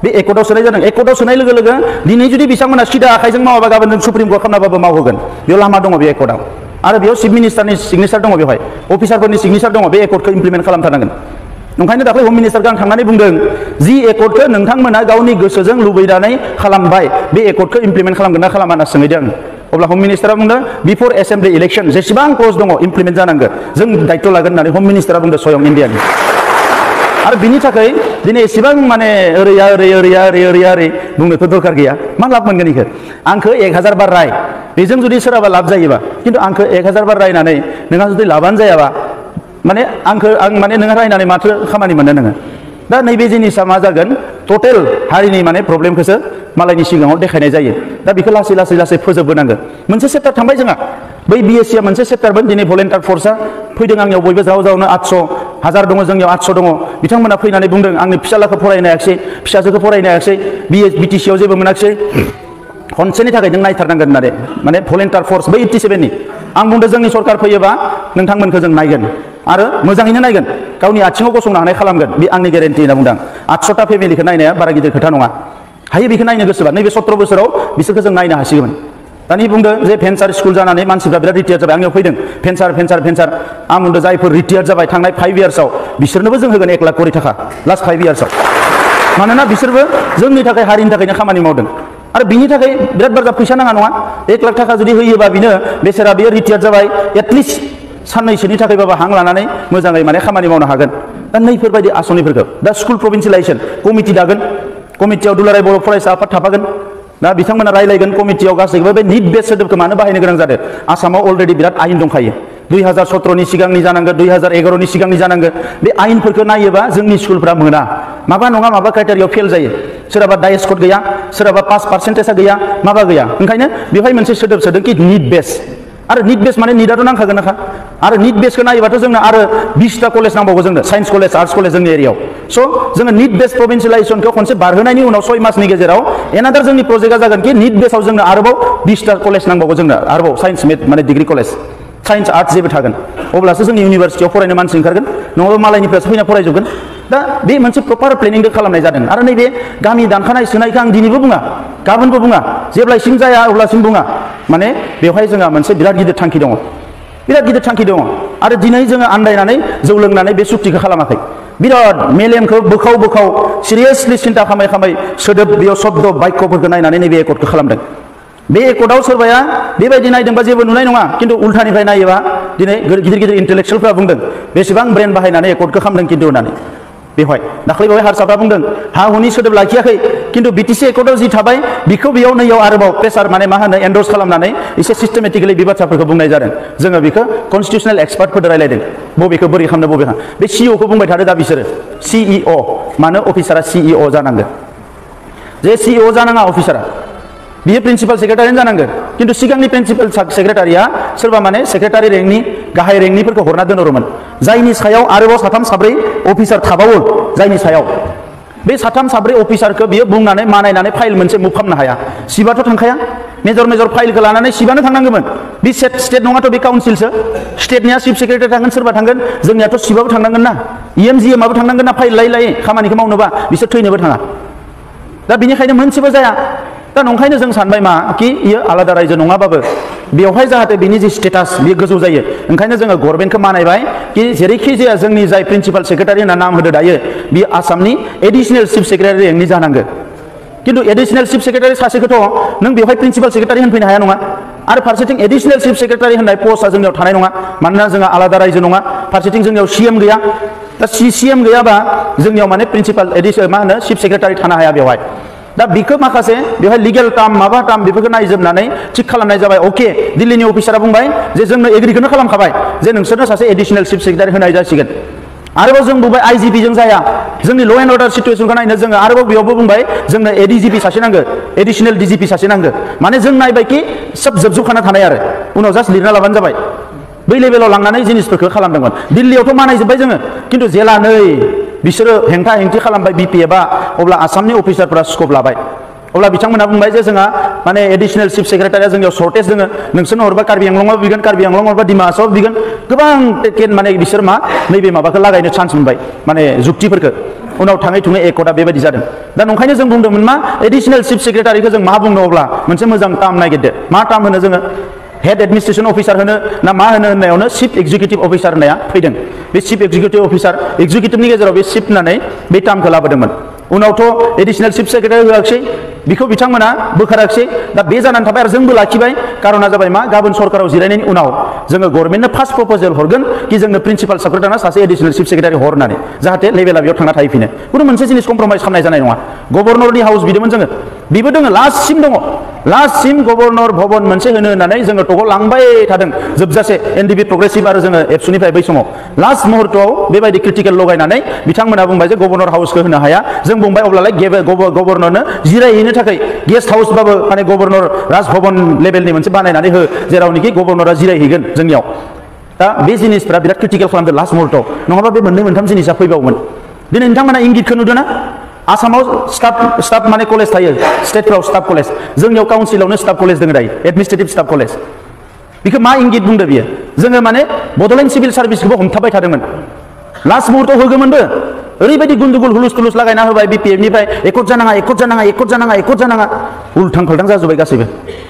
बे एकर्डआव सोनाय जादों एकर्डआव सोनाय लोगो लोगो दिनै जुदि बिथांमोना सिदा आखाइजों मावाबा गाबोन जों सुप्रिम कर्ट खालामनाबाबो मावहोगोन बेयाव लामा दङ बे एकर्डआव आरो बेयाव चिफ मिनिस्टारनि सिगनेचार दङ बेवहाय अफिसारफोरनि सिगनेचार दङ बे एकर्डखौ इमप्लिमेन्ट खालामथारनांगोन ओंखायनो दाख्लै हम मिनिस्टारखौ आं थांनानै बुंदों जि एकर्डखौ नोंथांमोना गावनि गोसोजों लुबैनानै खालामबाय बे एकर्डखौ इमप्लिमेन्ट खालामगोन ना खालामा होनना सोंहैदों आं अब्ला हम मिनिस्टारा बुंदों बिफर एसेम्ब्लि इलेक्सन जेसेबां क्लज दङ इमप्लिमेन्ट जानांगोन जों दायित्व लागोन होननानै हम मिनिस्टारा बुंदों स्वयं इन्डियानि आरो बिनि थाखाय दिनै एसेबां माने ओरै बुंनोथ' दरखार गैया मा लाब मोनगोन इखो आंखौ 1000 बार राय बेजों जुदि सोरहाबा लाब जायोबा खिन्थु आंखौ 1000 बार रायनानै नोंहा जुदि लाबानो जायाबा माने आं माने नोंहा रायनानै माथो खामानि मोननो नोङो दा नैबे जिनिसा मा जागोन टटेल हारिनि माने प्रब्लेमखौसो मालायनि सिगाङाव देखायनाय जायो दा बेखौ लासै फोजोबबोनांगोन मोनसे सेप्टार थांबाय जोंहा बै बिएससिआ मोनसे सेप्टारमोन दिनै भलेन्टियार फर्सआ फैदों आंनियाव बयबो जावनो 800,000 दङ जोंनियाव 800 दङ बिथांमोना फैनानै बुंदों आंनि फिसालाखौ फरायनो हायाखिसै फिसाजोखौ फरायनो हायाखिसै बिटिसिआव जेबो मोनाखिसै खनसेनि थाखाय नों नायथारनांगोन होननानै माने भलेन्टियार फर्स बै 87नि आं बुंदों जोंनि सरकार फैयोबा नोंथांमोनखौ जों नायगोन आरो मोजाङैनो नायगोन गावनि आथिङाव गसंनो हानाय खालामगोन बे आंनि गेरेन्टि होनना बुंदों 800टा फेमिलिखौ नायनाया बारा गिदिर खोथा नङा हायो बेखौ नायनो गोसोबा नैबे 17 बोसोराव बिसोरखौ जों नायनो हासिगौमोन दानि बुंदों जे भेन्सार स्कुल जानानै मानसिफ्रा बिराद रिटायार जाबाय आंनियाव फैदों भेन्सार आं बुंदों जायफोर रिटायार जाबाय थांनाय 5 इयार्सआव बिसोरनोबो जों होगोन 1 लाख कोटी थाखा लास्ट 5 इयार्सआव मानोना बिसोरबो जोंनि थाखाय हारिनि थाखायनो खामानि मावदों आरो बिनि थाखाय बिराद बुरजा फैसा नाङा नङा 1 लाख थाखा जुदि होयोबा बिनो बेसेरा बियो रिटायार जाबाय एटलिस्ट साननैसोनि थाखायबाबो हां लानानै मोजाङै माने खामानि मावनो हागोन दा नैफोरबायदि आसनिफोरखौ दा स्कुल प्रभिन्सियेलाइजेसन कमिटि दागोन कमिटियाव दुलाराय बर' फरायसा आफाद थाफागोन दा बिथांमोना रायलायगोन कमिटियाव गासैबो बे निट बेस सोदोबखौ मानो बाहायनो गोनां जादों आसामाव अलरेडि बिराद आयेन दंखायो 2017नि सिगांनि जानांगोन 2011नि सिगांनि जानांगोन बे आयेनफोरखौ नायोबा जोंनि स्कुलफ्रा मोना माबा नङा माबा क्राइटेरियाव फेल जायो सोरहाबा डाइस कड गैया सोरहाबा पास पार्सेन्टेजआ गैया माबा गैया ओंखायनो बेवहाय मोनसे सोदोब सोदों कि निट बेस आरो निट बेस माने निटआथ' नांखागोन नाखा आरो निट बेसखौ नायोबाथ' जोंनो आरो 20टा कलेज नांबावगौ जोंनो साइन्स कलेज आर्ट्स कलेज जोंनि एरियायाव स' जोङो निट बेस प्रभिन्सियेलाइजेसनखौ खनसे बारहोनायनि उनाव 6 मासनि गेजेराव एनादार जोंनि प्रजेक्टआ जागोन कि निट बेसाव जोंनो आरोबाव 20टा कलेज नांबावगौ जोंनो आरोबाव साइन्स माने डिग्री कलेज साइन्स आर्ट्स जेबो थागोन अब्लासो जोंनि इउनिभार्सिटियाव फरायनो मानसि ओंखारगोन नङाबा मालायनिफ्रायसो फैना फरायजोबगोन दा बे मोनसे प्रपार प्लेनिंखौ खालामनाय जादों आरो नैबे गामि दानखानाय सोनायखौ आं दिनैबो बुङा गाबोनबो बुङा जेब्लासिम जाया अब्लासिम बुङा माने बेवहाय जोंहा मोनसे बिराद गिदिर थांखि दङ आरो दिनै जोङो आन्दायनानै जौ लोंनानै बे सुक्तिखौ खालामाखै बिराद मेलेमखौ बोखाव सिरियासलि सिन्था खालामै सोदोब बेयाव शब्द बाक्यफोरखौ नायनानै नैबे एकर्डखौ खालामदों बे एकर्डआव सोरबाया बेबायदि नायदोंबा जेबो नुनाय नङा खिन्थु उल्थानिफ्राय नायोबा दिनै गिदिर इन्टेलेक्सुयेलफ्रा बुंदों बेसेबां ब्रेन बाहायनानै एकर्डखौ खालामदों खिन्थु होननानै बेवहाय दाख्लै बेवहाय हारसाफ्रा बुंदों हा हुनि सोदोब लाखियाखै खिन्थु बिटिसि एकर्डआव जि थाबाय बेखौ बेयाव नैयाव आरोबाव प्रेसार माने मा होनो एन्डर्स खालामनानै एसे सिस्टेमेटिकेलि बे बाथ्राफोरखौ बुंनाय जादों जोङो बेखौ कनस्टिटिउसनेल एक्सपार्टफोरजों रायलायदों बबेखौ बोरै खालामनो बबेखौ बे सिइअखौ बुंबाय थादों दा बिसोरो सिइअ मानो अफिसारा सिइअ जानांगोन जे सिइअ जानाङा अफिसारा बियो प्रिन्सिपाल सेक्रेटारियानो जानांगोन खिन्थु सिगांनि प्रिन्सिपाल सेक्रेटारिया सोरबा माने सेक्रेटारि रेंकनि गाहाय रेंकनिफोरखौ हरना दोनहरोमोन जायनि सायाव आरोबाव 3-4 अफिसार थाबावो जायनि सायाव बे 3-4 अफिसारखौ बियो बुंनानै मानायनानै फाइल मोनसे मुभ खालामनो हाया सिबाथ' थांखाया मेजर फाइलखौ लानानै सिबानो थांनांगौमोन बे स्टेट नङाथ' बे काउन्सिलसो स्टेटनिया चिफ सेक्रेटारि थांगोन सोरबा थांगोन जोंनियाथ' सिबाबो थांनांगोन ना इएमजिएमआबो थांनांगोन ना फाइल लायै खामानिखौ मावनोबा बिसोर थैनोबो थाङा दा बिनिखायनो मोनसेबो जाया दा नंखायनो जों सानबाय मा कि इयो आलादा रायजो नङाबाबो बेवहाय जाहाथे बिनि जि स्टेटास बियो गोजौ जायो ओंखायनो जोङो गभर्नमेन्टखौ मानायबाय कि जेरैखि जाया जोंनि जाय प्रिन्सिपाल सेक्रेटारि होनना नाम होदो दायो बियो आसामनि एडिशनेल चिफ सेक्रेटारि रेंकनि जानांगोन खिन्थु एडिशनेल चिफ सेक्रेटारि सासेखौथ' नों बेवहाय प्रिन्सिपाल सेक्रेटारि होनफैनो हाया नङा आरो फारसेथिं एडिशनेल चिफ सेक्रेटारि होननाय पस्टआ जोंनियाव थानाय नङा मानोना जोंहा आलादा रायजो नङा फारसेथिं जोंनियाव सीएम गैया दा सीएम गैयाबा जोंनियाव माने प्रिन्सिपाल मा होनो चिफ सेक्रेटारि थानो हाया बेवहाय दा बिखौ माखासे बेवहाय लिगेल टार्म माबा टार्म बेफोरखौ नायजोबनानै थिग खालामनाय जाबाय अके दिल्लीनि अफिसारा बुंबाय जे जोंनो एग्रिखौनो खालामखाबाय जे नोंसोरनो सासे एडिशनेल चिफ सेक्रेटारि होनाय जासिगोन आरोबाव जों बुंबाय आईजीपी जों जाया जोंनि ल' एन्ड अर्डार सिचुएसनखौ नायनो जोङो आरोबाव बेयावबो बुंबाय जोंनो एडीजीपी सासे नांगो एडिशनेल डीजीपी सासे नांगो माने जों नायबाय कि सब जोबजोबखाना थानाय आरो उनाव जास्ट लिरना लाबानो जाबाय बै लेभेलाव लांनानै जिनिसफोरखौ खालामदोंमोन दिल्लीयावथ' मानायजोब्बाय जोङो खिन्थु जेला नै बिसोरो हेंथा हेंथि खालामबाय BPFआ अब्ला आसामनि अफिसारफोरा स्कप लाबाय अब्ला बिथांमोना बुंबाय जे जोंहा माने एडिशनेल चिफ सेक्रेटारिया जोंनियाव सर्टेज दोङो नोंसोरनो हरबा कार्बि आंलंआव बिगोन कार्बि आंलं हरबा डिमा हासाव बिगोन गोबां माने बिसोर मा नैबे माबाखौ लागायनो चान्स मोनबाय माने जुक्तिफोरखौ उनाव थाङै थुङै एकर्डआ बेबायदि जादों दा नंखायनो जों बुंदोंमोन मा एडिशनेल चिफ सेक्रेटारिखौ जों मा बुंनो अब्ला मोनसे मोजां टार्म नागिरदो मा टार्म होनो जोङो हेड एडमिनिस्ट्रेशन अफिसार होनो ना मा होनो होननायावनो चिफ एक्जिकिउटिभ अफिसार होननाया फैदों बे चिफ एक्जिकिउटिभ अफिसार एक्जिकिउटिभनि गेजेराव बे चिफ होननानै बे टार्मखौ लाबोदोंमोन उनावथ' एडिशनेल चिफ सेक्रेटारि होआखिसै बेखौ बिथांमोना बोखाराखिसै दा बे जानानै थाबाय आरो जोंबो लाखिबाय कारना जाबाय मा गाबोन सरकाराव जिरायनायनि उनाव जोङो गभर्नमेन्टनो फार्स्ट प्रप'जेल हरगोन कि जोंनो प्रिन्सिपाल सेक्रेटारिनो सासे एडिशनेल चिफ सेक्रेटारि हर होननानै जाहाथे लेभेला बेयाव थांना थाहैफिनो कुनु मोनसे जिनिस कमप्रमाइज खालामनाय जानाय नङा गभर्नरनि हाउस बिदोंमोन जोङो बेबो दङ लास्टसिम दङ लास्टसिम गभर्नर भवन मोनसे होनो होननानै जोङो टकआव लांबाय थादों जोबजासे एनडिपि प्रोग्रेसिभ आरो जोङो एबसुनिफ्राय बै समाव लास्ट मुहुर्तआव बेबायदि क्रिटिकेल लगायनानै बिथांमोना बुंबाय जे गभर्नर हाउसखौ होनो हाया जों बुंबाय अब्लालाय गभर्नरनो जिरायहैनो थाखाय गेस्ट हाउसबाबो माने गभर्नर राजभवन लेभेलनि मोनसे बानायनानै हो जेरावनोखि गभर्नरा जिरायहैगोन जोंनियाव दा बे जिनिसफोरा बिराद क्रिटिकेल खालामदों लास्ट मुहुर्तआव नङाबा बे मोननै मोनथाम जिनिसा फैबावोमोन दिनै नोंथांमोना इंगितखौ नुदों ना आसामाव स्टाफ माने कलेज थायो स्टेटफ्राव स्टाफ कलेज जोंनियाव काउन्सिलावनो स्टाफ कलेज दङ दायो एडमिनिस्ट्रेटिभ स्टाफ कलेज बेखौ मा इंगित बुंदो बियो जोङो माने बड'लेण्ड सिभिल सार्भिसखौबो हमथाबाय थादोंमोन लास्ट मुहुर्तआव होगोमोनबो ओरैबायदि गुन्दुगुल हुलुस थुलुस लागायना होबाय BPFनिफ्राय एकर्ड जानाङा एकर्ड जानाङा एकर्ड जानाङा एकर्ड जानाङा उल्थां फाल्थां जाजोब्बाय गासैबो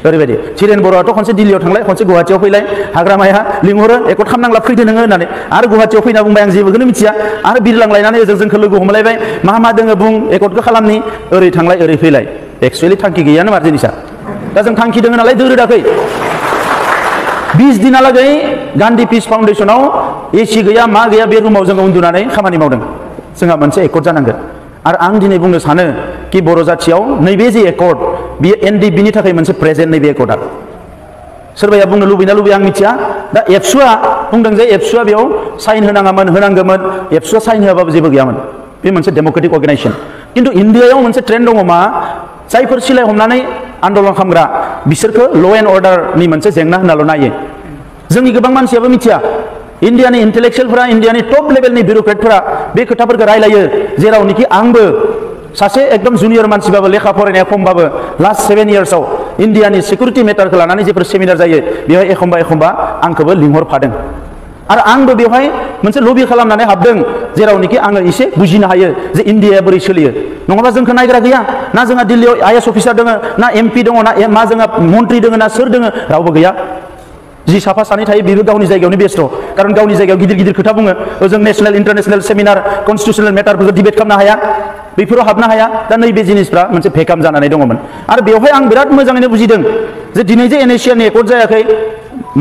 ओरैबायदि चिरेन बर'आथ' खनसे दिल्लीयाव थांलाय खनसे गुवाहाटियाव फैलाय हाग्रामाया लिंहरो एकर्ड खालामनांला फैदो नोङो होननानै आरो गुवाहाटियाव फैना बुंबाय आं जेबोखौनो मिथिया आरो बिरलांलायनानै ओजों जोंखौ लोगो हमलायबाय मा दोङो बुं एकर्डखौ खालामनि ओरै थांलाय ओरै फैलाय एक्सुवेलि थांखि गैयानो मार जिनिसा दा जों थांखि दोङो नालाय दोरोदाखै 20 दिनालागै गान्धी पिस फाउन्डेसनाव एसि गैया मा गैया बे रुमाव जोङो उन्दुनानै खामानि मावदों जोंहा मोनसे एकर्ड जानांगोन आरो आं दिनै बुंनो सानो कि बर' जाथियाव नैबे जे एकर्ड बियो एनडिपिनि थाखाय मोनसे प्रेजेन्ट नैबे एकर्डआ सोरबाया बुंनो लुबैना लुबैया आं मिथिया दा एबसुआ बुंदों जे एबसुआ बेयाव साइन होनाङामोन होनांगौमोन एबसुआ साइन होआबाबो जेबो गैयामोन बे मोनसे डेम'क्रेटिक अर्गेनाइजेसन खिन्थु इण्डियायाव मोनसे ट्रेन्ड दङ मा जायफोर सिलाय हमनानै आन्दलन खालामग्रा बिसोरखौ ल' एन्ड अर्डारनि मोनसे जेंना होनाल' नायो जोंनि गोबां मानसियाबो मिथिया इण्डियानि इन्टेलेक्सुयेलफोरा इण्डियानि टप लेभेलनि बिउरोक्रेटफोरा बे खोथाफोरखौ रायलायो जेरावनोखि आंबो सासे एकदम जुनियर मानसिबाबो लेखा फरायनाया खमबाबो लास्ट 7 इयार्सआव इण्डियानि सिकिउरिटि मेटारखौ लानानै जेफोर सेमिनार जायो बेवहाय एखमबा आंखौबो लिंहरफादों आरो आंबो बेवहाय मोनसे लबि खालामनानै हाबदों जेरावनोखि आङो एसे बुजिनो हायो जे इण्डियाया बोरै सोलियो नङाबा जोंखौ नायग्रा गैया ना जोंहा दिल्लीयाव IAS अफिसार दङ ना MP दङ ना मा जोंहा मन्त्रि दङ ना सोर दङ रावबो गैया जि साफा सानै थायो बेबो गावनि जायगायावनो बेस्थ कारन गावनि जायगायाव गिदिर गिदिर खोथा बुङो ओजों नेशनेल इन्टारनेशनेल सेमिनार कन्स्टिटिउसनेल मेटारफोरखौ डिबेट खालामनो हाया बेफोराव हाबनो हाया दा नैबे जिनिसफ्रा मोनसे भेकाम जानानै दङमोन आरो बेवहाय आं बिराद मोजाङैनो बुजिदों जे दिनै जे NACN एकर्ड जायाखै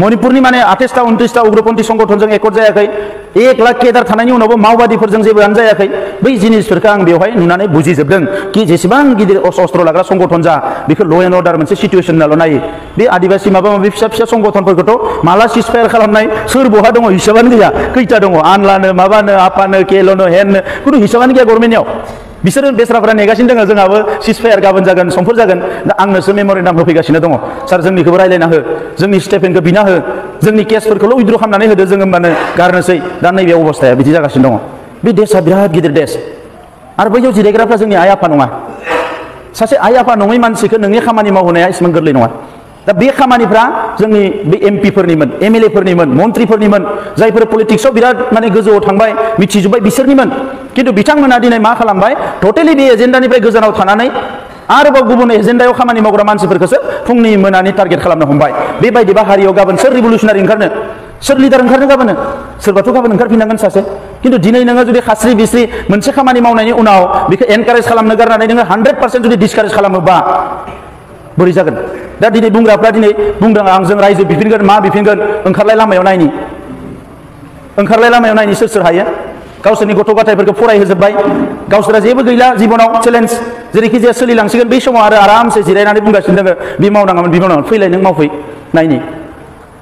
मणिपुरनि माने 28टा 29टा उग्रपन्थी संगठनजों एकर्ड जायाखै 1 लाख केदार थानायनि उनावबो माओवादीफोरजों जेबोआनो जायाखै बै जिनिसफोरखौ आं बेवहाय नुनानै बुजिजोबदों कि जेसेबां गिदिर अस्त्र लाग्रा संगठन जा बेखौ ल' एन्ड अर्डार मोनसे सिचुएसन होननाल' नायो बे आदिबासि माबा माबि फिसा फिसा संगठनफोरखौथ' माला सिजफायार खालामनाय सोर बहा दङ हिसाबानो गैया खैथा दङ आनलानो माबानो आपानो केल'नो हेननो खुनु हिसाबानो गैया गभर्नमेन्टनियाव बिसोरो बेस्राफोरा नेगासिनो दङ जोंहाबो सिजफायार गाबोन जागोन समफोर जागोन दा आंनोसो मेम'रेन्डाम होफैगासिनो दङ सार जोंनिखौबो रायलायना हो जोंनि स्टेफेनखौ बिना हो जोंनि केसफोरखौल' उइद्र खालामनानै होदो जों होमबानो गारनोसै दा नैबे अबस्थाया बिदि जागासिनो दङ बे देशआ बिराद गिदिर देश आरो बैयाव जिरायग्राफ्रा जोंनि आइ आफा नङा सासे आइ आफा नङै मानसिखौ नोंनि खामानि मावहोनाया एसेबां गोरलै नङा दा बे खामानिफ्रा जोंनि बे MPफोरनिमोन MLAफोरनिमोन मन्त्रिफोरनिमोन जायफोर पलिटिक्सआव बिराद माने गोजौआव थांबाय मिथिजोब्बाय बिसोरनिमोन खिन्थु बिथांमोना दिनै मा खालामबाय टटेलि बे एजेन्डानिफ्राय गोजानाव थानानै आरोबाव गुबुन एजेन्डायाव खामानि मावग्रा मानसिफोरखौसो फुंनि मोनानि टारगेट खालामनो हमबाय बेबायदिबा हारियाव गाबोन सोर रिभलुसनारि ओंखारनो सोर लिडार ओंखारनो गाबोनो सोरबाथ' गाबोन ओंखारफिननांगोन सासे खिन्थु दिनै नोङो जुदि खास्रि बिस्रि मोनसे खामानि मावनायनि उनाव बेखौ एनकारेज खालामनो गारनानै नोङो 100% जुदि डिसकारेज खालामोबा बोरै जागोन दा दिनै बुंग्राफ्रा दिनै बुंदों आं जों रायजो बिफिनगोन मा बिफिनगोन ओंखारलाय लामायाव नायनि सोर सोर हायो गावसोरनि गथ' गथायफोरखौ फरायहोजोब्बाय गावसोरा जेबो गैला जिबनाव चेलेन्ज जेरैखि जाया सोलिलांसिगोन बै समाव आरो आरामसे जिरायनानै बुंगासिनो दङ बे मावनाङामोन फैलाय नों मावफै नायनि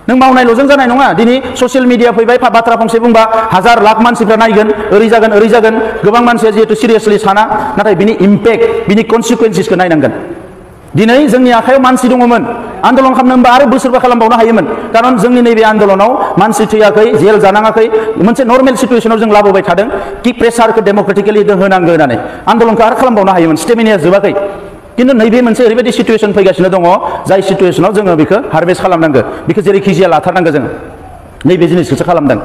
नों मावनायल'जों जानाय नङा दिनै ससियेल मिडिया फैबाय बाथ्रा फंसे बुंबा हाजार लाख मानसिफ्रा नायगोन ओरै जागोन गोबां मानसिया जिहेतु सिरियासलि साना नाथाय बिनि इम्पेक्ट बिनि कनसिकुवेन्सेसखौ नायनांगोन दिनै जोंनि आखायाव मानसि दङमोन आन्दोलन खालामनोबा आरो बोसोरबा खालामबावनो हायोमोन खारन जोंनि नैबे आन्दोलनाव मानसि थैयाखै जेल जानाङाखै मोनसे नर्मेल सिटुएसनाव जों लाबोबाय थादों कि प्रेसारखौ डेम'क्रेटिकेलि होनांगौ होननानै आन्दोलनखौ आरो खालामबावनो हायोमन स्टेमिनाया जोबाखै किन्तु नैबे मोनसे ओरैबायदि सिटुएसन फैगासिनो दङ जाय सिटुएसनाव जोङो बेखौ हारभेस्ट खालामनांगौ बेखौ जेरैखि जाया लाथारनांगौ जोङो नैबे जिनिसखौसो खालामदों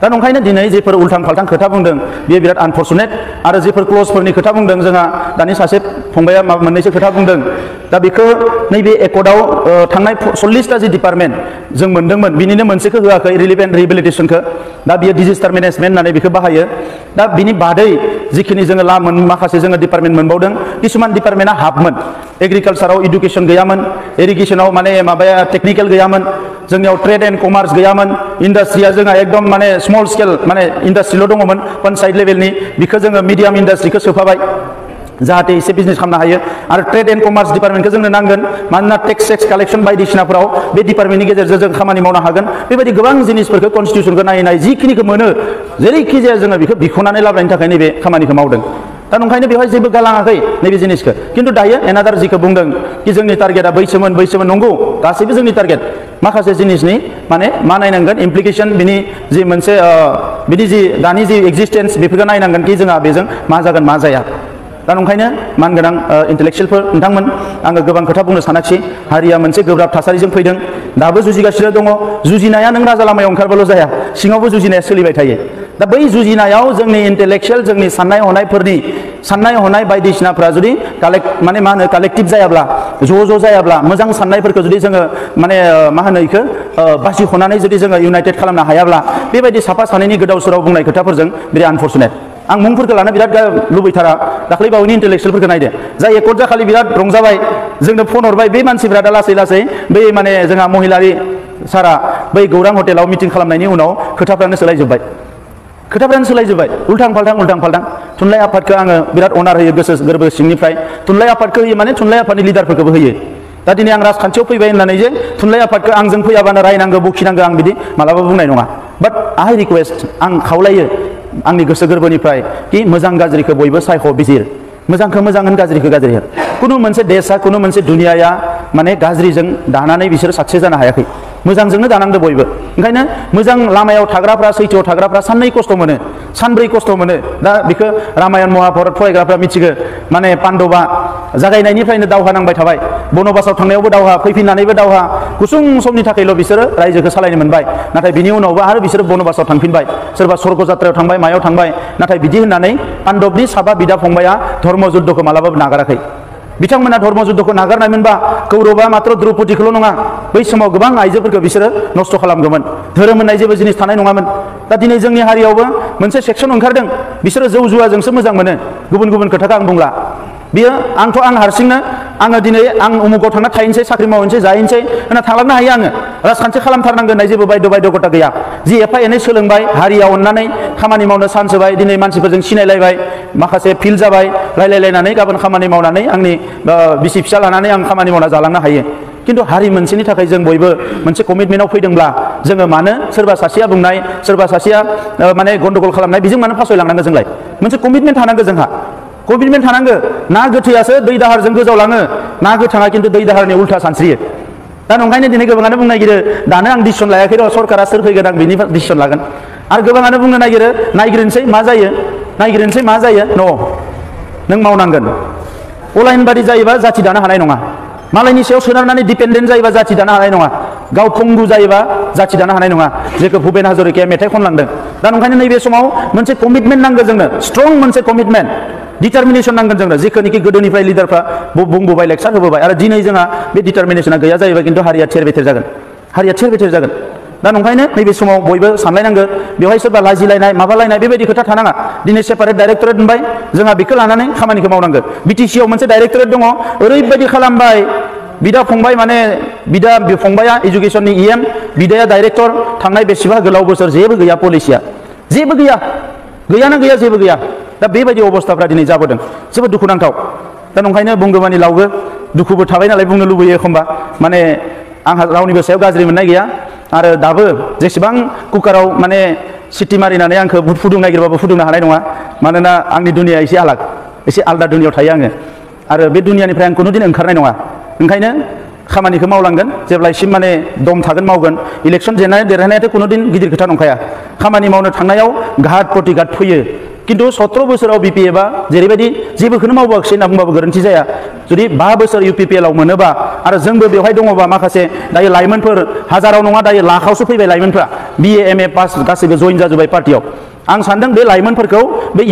दा नंखायनो दिनै जेफोर उल्थां फाल्थां खोथा बुंदों बेयो बिराद आनफर्चुनेट आरो जेफोर क्लजफोरनि खोथा बुंदों जोंहा दानि सासे फंबाया मोननैसो खोथा बुंदों दा बेखौ नैबे एकर्डआव थांनाय 40टा जि डिपार्टमेन्ट जों मोनदोंमोन बिनिनो मोनसेखौ होआखै रिलिफ एन्ड रिहेबिलिटेसनखौ दा बियो डिजास्टार मेनेजमेन्ट होननानै बेखौ बाहायो दा बिनि बादै जिखिनि जोङो माखासे जोङो डिपार्टमेन्ट मोनबावदों किसुमान डिपार्टमेन्टआ हाबमोन एग्रिकालसाराव इडुकेसन गैयामोन इरिगेसनाव माने माबाया टेकनिकेल गैयामोन जोंनियाव ट्रेड एन्ड कमार्स गैयामोन इन्डास्ट्रिया जोंहा एकदम माने स्मल स्केल माने इन्डास्ट्रिल' दङमोन पन्चायत लेभेलनि बेखौ जोङो मिडियाम इन्डास्ट्रिखौ सोफाबाय जाहाथे एसे बिजनेस खालामनो हायो आरो ट्रेड एन्ड कमार्स डिपार्टमेन्टखौ जोंनो नांगोन मानोना टेक्स कालेक्सन बायदिसिनाफोराव बे डिपार्टमेन्टनि गेजेरजों जों खामानि मावनो हागोन बेबायदि गोबां जिनिसफोरखौ कनस्टिटिउसनखौ नायै जिखिनिखौ मोनो जेरैखि जाया जोङो बेखौ बिख'नानै लाबोनायनि थाखाय नैबे खामानिखौ मावदों दा नंखायनो बेवहाय जेबो गालाङाखै नैबे जिनिसखौ किन्तु दायो एनादार जिखौ बुंदों कि जोंनि टारगेटआ बैसोमोन नंगौ गासैबो जोंनि टारगेट माखासे जिनिसनि माने मा नायनांगोन इमप्लिकेसन बिनि जि मोनसे बिनि जि दानि जि एक्जिस्टेन्स बेफोरखौ नायनांगोन कि जोंहा बेजों मा जागोन मा जाया दा नंखायनो मानगोनां इन्टेलेक्सुयेलफोर नोंथांमोन आङो गोबां खोथा बुंनो सानाखिसै हारिया मोनसे गोब्राब थासारिजों फैदों दाबो जुजिगासिनो दङ जुजिनाया नों राजा लामायाव ओंखारबाल' जाया सिङावबो जुजिनाया सोलिबाय थायो दा बै जुजिनायाव जोंनि इन्टेलेक्सुयेल जोंनि साननाय हनाय बायदिसिनाफ्रा जुदि माने मा होनो कालेक्टिभ जायाब्ला ज' जायाब्ला मोजां साननायफोरखौ जुदि जोङो माने मा होनो इखो बासिख'नानै जुदि जोङो इउनाइटेड खालामनो हायाब्ला बेबायदि साफा सानैनि गोदाव सोराव बुंनाय खोथाफोरजों बिराद आनफर्चुनेट आं मुंफोरखौ लानो बिराद लुबैथारा दाख्लै बावैनि इन्टेलेक्सुयेलफोरखौ नायदो जाय एकर्ड जाखालि बिराद रंजाबाय जोंनो फन हरबाय बे मानसिफ्रा दा लासै बै माने जोंहा महिलारि सारा बै गौरां हटेलाव मिटिं खालामनायनि उनाव खोथाफ्रानो सोलायजोब्बाय उल्थां फाल्थां थुनलाइ आफादखौ आङो बिराद अनार होयो गोसो गोरबो सिंनिफ्राय थुनलाइ आफादखौ होयो माने थुनलाइ आफादनि लिडारफोरखौबो होयो दा दिनै आं राजखान्थियाव फैबाय होननानै जे थुनलाइ आफादखौ आंजों फैयाबानो रायनांगौ बखिनांगौ आं बिदि मालाबा बुंनाय नङा बाट आइ रिकुवेस्ट आं खावलायो आंनि गोसो गोरबोनिफ्राय कि मोजां गाज्रिखौ बयबो सायख' बिजिर मोजांखौ मोजां होन गाज्रिखौ गाज्रि होन कुनु मोनसे देशा कुनु मोनसे दुनियाया माने गाज्रिजों दानानै बिसोर साक्सेस जानो हायाखै मोजांजोंनो दानांदो बयबो ओंखायनो मोजां लामायाव थाग्राफ्रा सैथोआव थाग्राफ्रा साननै खस्थ' मोनो सानब्रै खस्थ' मोनो दा बेखौ रामायण महाभारत फरायग्राफ्रा मिथिगो माने पान्डबा जागायनायनिफ्रायनो दावहा नांबाय थाबाय बनबासाव थांनायावबो दावहा फैफिननानैबो दावहा गुसुं समनि थाखायल' बिसोरो रायजोखौ सालायनो मोनबाय नाथाय बिनि उनावबो आरो बिसोरो बनबासाव थांफिनबाय सोरबा स्वर्ग जात्रायाव थांबाय मायाव थांबाय नाथाय बिदि होननानै पान्डबनि साबा बिदा फंबाया धर्म जुद्धखौ मालाबाबो नागाराखै बिथांमोना धर्म जुद्धखौ नागारनायमोनबा कौरबा मात्र द्रौपदीखौल' नङा बै समाव गोबां आइजोफोरखौ बिसोरो नस्थ' खालामगौमोन धोरोम होननाय जेबो जिनिस थानाय नङामोन दा दिनै जोंनि हारियावबो मोनसे सेक्सन ओंखारदों बिसोरो जौ जुवाजोंसो मोजां मोनो गुबुन खोथाखौ आं बुंला बियो आं हारसिंनो आङो दिनै आं उमुगाव थांना थाहैनोसै साख्रि मावहैनोसै जाहैनोसै होनना थांलांनो हायो आङो राजखान्थि खालामथारनांगोन होननाय जेबो बायद'था गैया जि एफा एनै सोलोंबाय हारिया अननानै खामानि मावनो चान्स होबाय दिनै मानसिफोरजों सिनायलायबाय माखासे फिल्ड जाबाय रायलायलायनानै गाबोन खामानि मावनानै आंनि बिसि फिसा लानानै आं खामानि मावना जालांनो हायो किन्तु हारि मोनसेनि थाखाय जों बयबो मोनसे कमिटमेन्टआव फैदोंब्ला जोङो मानो सोरबा सासेया बुंनाय सोरबा सासेया माने गन्डगल खालामनाय बेजों मानो फासयलांनांगौ जोंलाय मोनसे कमिटमेन्ट थानांगौ जोंहा कमिटमेन्ट थानांगौ ना गोथैयासो दै दाहारजों गोजावलाङो ना गोथाङा किन्तु दै दाहारनि उल्था सानस्रियो दा नंखायनो दिनै गोबाङानो बुंनो नागिरो दानो आं डिसिसन लायाखै र' सरकारा सोर फैगोन आं बिनि डिसिसन लागोन आरो गोबाङानो बुंनो नागिरो नायग्रोनोसै मा जायो न' नों मावनांगोन अलायनबादि जायोबा जाथि दानो हानाय नङा मालायनि सायाव सोनारनानै डिपेन्डेन्ट जायोबा जाथि दानो हानाय नङा गाव पंगु जायोबा जाथि दानो हानाय नङा जेखौ भुपेन हाजरिकाया मेथाइ खनलांदों दा नंखायनो नैबे समाव मोनसे कमिटमेन्ट नांगौ जोंनो स्ट्रं मोनसे कमिटमेन्ट डिटारमिनेसन नांगोन जोंनो जेखौनोखि गोदोनिफ्राय लिडारफ्रा बुंबोबाय लेक्सार होबोबाय आरो दिनै जोंहा बे डिटारमिनेसना गैया जायोबा किन्तु हारिया थेर बेथेर जागोन दा नंखायनो नैबे समाव बयबो सानलायनांगौ बेवहाय सोरबा लाजिलायनाय माबालायनाय बेबायदि खोथा थानाङा दिनै सेपारेट डाइरेक्टरेट मोनबाय जोंहा बेखौ लानानै खामानिखौ मावनांगौ बिटिसिआव मोनसे डाइरेक्टरेट दङ ओरैबायदि खालामबाय बिदा फंबाया इडुकेसननि EM बिदाया डाइरेक्टर थांनाय बेसेबा गोलाव बोसोर जेबो गैया पलिसिया जेबो गैया दा बेबायदि अबस्थाफ्रा दिनै जाबोदों जोबोद दुखुनांथाव दा नंखायनो बुंगौमानि लावगो दुखुबो थाबाय नालाय बुंनो लुबैयो एखमबा माने आंहा रावनिबो सायाव गाज्रि मोननाय गैया आरो दाबो जेसेबां कुकाराव माने सिटी मारिनानै आंखौ फुदुंनो नागिरबाबो फुदुंनो हानाय नङा मानोना आंनि दुनिया एसे आलादा दुनियाव थायो आङो आरो बे दुनियानिफ्राय आं कुनुदिन ओंखारनाय नङा ओंखायनो खामानिखौ मावलांगोन जेब्लासिम माने दम थागोन मावगोन इलेक्सन जेननाय देरहानायाथ' कुनुदिन गिदिर खोथा नंखाया खामानि मावनो थांनायाव घात प्रतिघात फैयो किन्तु 17 बोसोराव BPF आ जेरैबायदि जेबोखौनो मावबोआखै होनना बुंबाबो गोरोन्थि जाया जुदि 5 बोसोर UPPL आव मोनोबा आरो जोंबो बेवहाय दङबा माखासे दायो लाइमोनफोर हाजाराव नङा दायो लाखावसो फैबाय लाइमोनफ्रा BA MA पास गासैबो जइन जाजोब्बाय पार्टियाव आं सानदों बे लाइमोनफोरखौ बे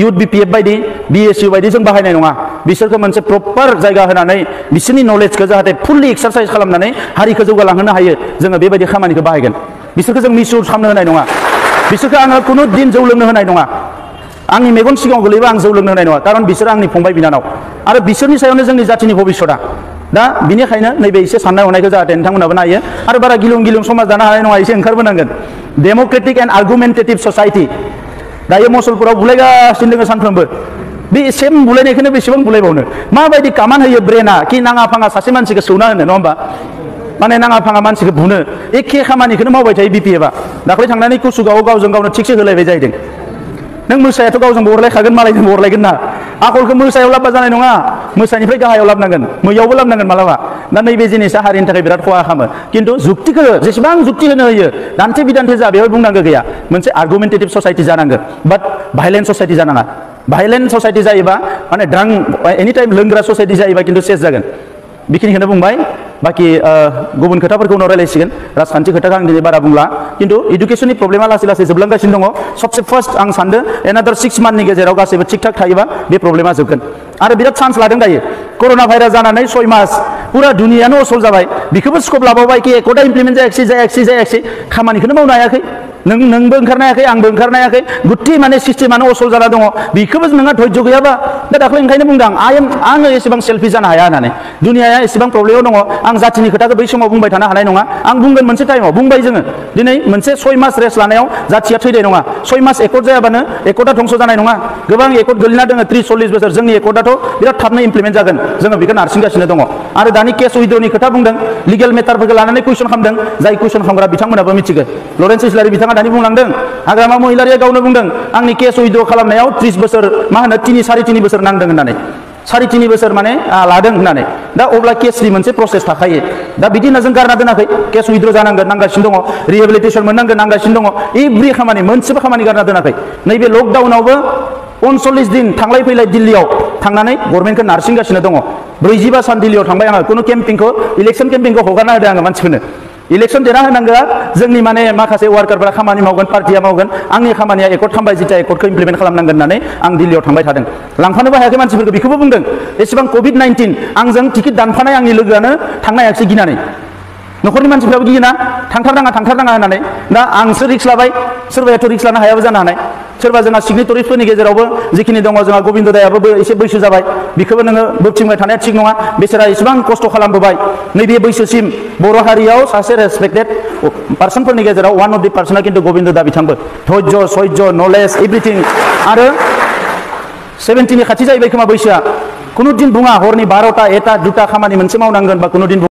युथ BPF बायदि BSU बायदि जों बाहायनाय नङा बिसोरखौ मोनसे प्रपार जायगा होनानै बिसोरनि नलेजखौ जाहाथे फुल्लि एक्सारसाइज खालामनानै हारिखौ जौगालांहोनो हायो जोङो बेबायदि खामानिखौ बाहायगोन बिसोरखौ जों मिसइउज खालामनो होनाय नङा बिसोरखौ आङो कुनु दिन जौ लोंनो होनाय नङा आंनि मेगन सिगाङाव गोलैबा आं जौ लोंनो होनाय नङा खारन बिसोर आंनि फंबाय बिनानाव आरो बिसोरनि सायावनो जोंनि जातिनि भबिष्यतआ दा बिनिखायनो नैबे एसे साननाय हनायखौ जाहाथे नोंथांमोनाबो नायो आरो बारा गिलुं समाज दानो हानाय नङा एसे ओंखारबोनांगोन डेम'क्रेटिक एन्ड आर्गुमेन्टेटिभ ससाइटि दायो मसलपुराव बुलायगासिनो दङ सानफ्रोमबो बे सेम बुलायनायखौनो बेसेबां बुलायबावनो माबायदि कामान होयो ब्रेना कि नाङा फाङा सासे मानसिखौ सौना होनो नङा होमबा माने नाङा फाङा मानसिखौ बुनो एखे खामानिखौनो मावबाय थायो BPF आ दाख्लै थांनानै कुसुगाव गावजों गावनो थिगसे होलायबाय जाहैदों नों मोसायाथ' गावजों बरलायखागोन मालायजों बरलायगोन ना आखलखौ मोसायाव लाबबा जानाय नङा मोसानिफ्राय गाहायाव लाबनांगोन मैयावबो लाबनांगोन मालाबा दा नैबे जिनिसा हारिनि थाखाय बिराद खहा खालामो किन्तु जुक्तिखौ जेसेबां जुक्ति होनो होयो दान्थे बिदान्थे जा बेवहाय बुंनांगौ गैया मोनसे आर्गुमेन्टेटिभ ससाइटि जानांगोन बाट भाइलेन्ट ससाइटि जानाङा भाइलेन्ट ससाइटि जायोबा माने ड्रां एनि टाइम लोंग्रा ससाइटि जायोबा किन्तु सेस जागोन बेखिनिखौनो बुंबाय बाकी गुबुन खोथाफोरखौ उनाव रायलायसिगोन राजखान्थि खोथाखौ आं दिनै बारा बुंला किन्तु इडुकेसननि प्रब्लेमा लासै लासै जोबलांगासिनो दङ सबसे फार्स्ट आं सानदों एनादार 6 मान्थनि गेजेराव गासैबो थिग थाक थायोबा बे प्रब्लेमा जोबगोन आरो बिराद चान्स लादों दायो कर'ना भाइरास जानानै 6 मास पुरा दुनियानो असल जाबाय बेखौबो स्कप लाबावबाय कि एकर्डा इमप्लिमेन्ट जायाखिसै खामानिखौनो मावनो हायाखै नोंबो ओंखारनो हायाखै आंबो ओंखारनो हायाखै गुत्ति माने सिस्टेमानो असल जाना दङ बेखौबो नोंहा धैर्य गैयाबा दा दाख्लै ओंखायनो बुंदों आङो एसेबां सेल्फिश जानो हाया होननानै दुनियाया एसेबां प्रब्लेमाव दङ आं जातिनि खोथाखौ बै समाव बुंबाय थानो हानाय नङा आं बुंगोन मोनसे टाइमाव बुंबाय जोङो दिनै मोनसे 6 मास रेस्ट लानायाव जातिया थैनाय नङा 6 मास एकर्ड जायाबानो एकर्डा धंस जानाय नङा गोबां एकर्ड गोलैना दङ 30-40 बोसोर जोंनि एकर्डाथ' बिराद थाबनो इमप्लिमेन्ट जागोन जोङो बेखौ नारसिनगासिनो दङ आरो दानि केस उइड्रनि खोथा बुंदों लिगेल मेटारफोरखौ लानानै कुइसन खालामदों जाय कुइसन खालामग्रा बिथांमोनाबो मिथिगौ लरेन्स इस्लारि बिथाङा दानि बुंलांदों हाग्रामा महिलारिया गावनो बुंदों आंनि केस उइड्र खालामनायाव 30 बोसोर मा होनो 3-3.5 बोसोर नांदों होननानै 3.5 बोसोर माने लादों होननानै दा अब्ला केसनि मोनसे प्रसेस थाखायो दा बिदि होनना जों गारना दोनाखै केस उइड्र जानांगोन नांगासिनो दङ रिहेबिलिटेसन मोननांगोन नांगासिनो दङ एभ्रि खामानि मोनसेबो खामानि गारना दोनाखै नैबे लकडाउनावबो 39 दिन थांलाय फैलाय दिल्लीयाव थांनानै गभर्नमेन्टखौ नारसिनगासिनो दङ 45 सान दिल्लीयाव थांबाय आङो कुनु केम्पिंखौ इलेक्सन केम्पिंखौ हगारना होदों आङो मानसिफोरनो इलेक्सन देना होनांगौआ जोंनि माने माखासे वार्कारफोरा खामानि मावगोन पार्टिया मावगोन आंनि खामानिया एकर्ड खालामबाय जिता एकर्डखौ इमप्लिमेन्ट खालामनांगोन होननानै आं दिल्लीयाव थांबाय थादों लांफानोबो हायाखै मानसिफोरखौ बेखौबो बुंदों एसेबां COVID-19 आंजों टिकेट दानफानाय आंनि लोगोआनो थांनो हायाखिसै गिनानै न'खरनि मानसिफ्राबो गियोना थांथारनाङा होननानै दा आंसो रिक्स लाबाय सोरबायाथ' रिक्स लानो हायाबो जानो हानाय सोरबा जोंहा सिगनेटरिफोरनि गेजेरावबो जिखिनि दङ जोंहा गबिन्द दायाबो एसे बैसो जाबाय बेखौबो नोङो बोबथिंबाय थानाया थिग नङा बेसोरा इसेबां खस्थ' खालामबोबाय नैबे बैसोसिम बर' हारियाव सासे रेसपेक्टेड पार्सनफोरनि गेजेराव वान अफ दि पार्सना किन्तु गबिन्द दा बिथांबो धैर्य सैज्य नलेज एभ्रिथिं आरो 70नि खाथि जाहैबाय खोमा बैसोआ कुनु दिन बुङा हरनि 12टा 1टा 2टा खामानि मोनसे मावनांगोन बा कुनु दिन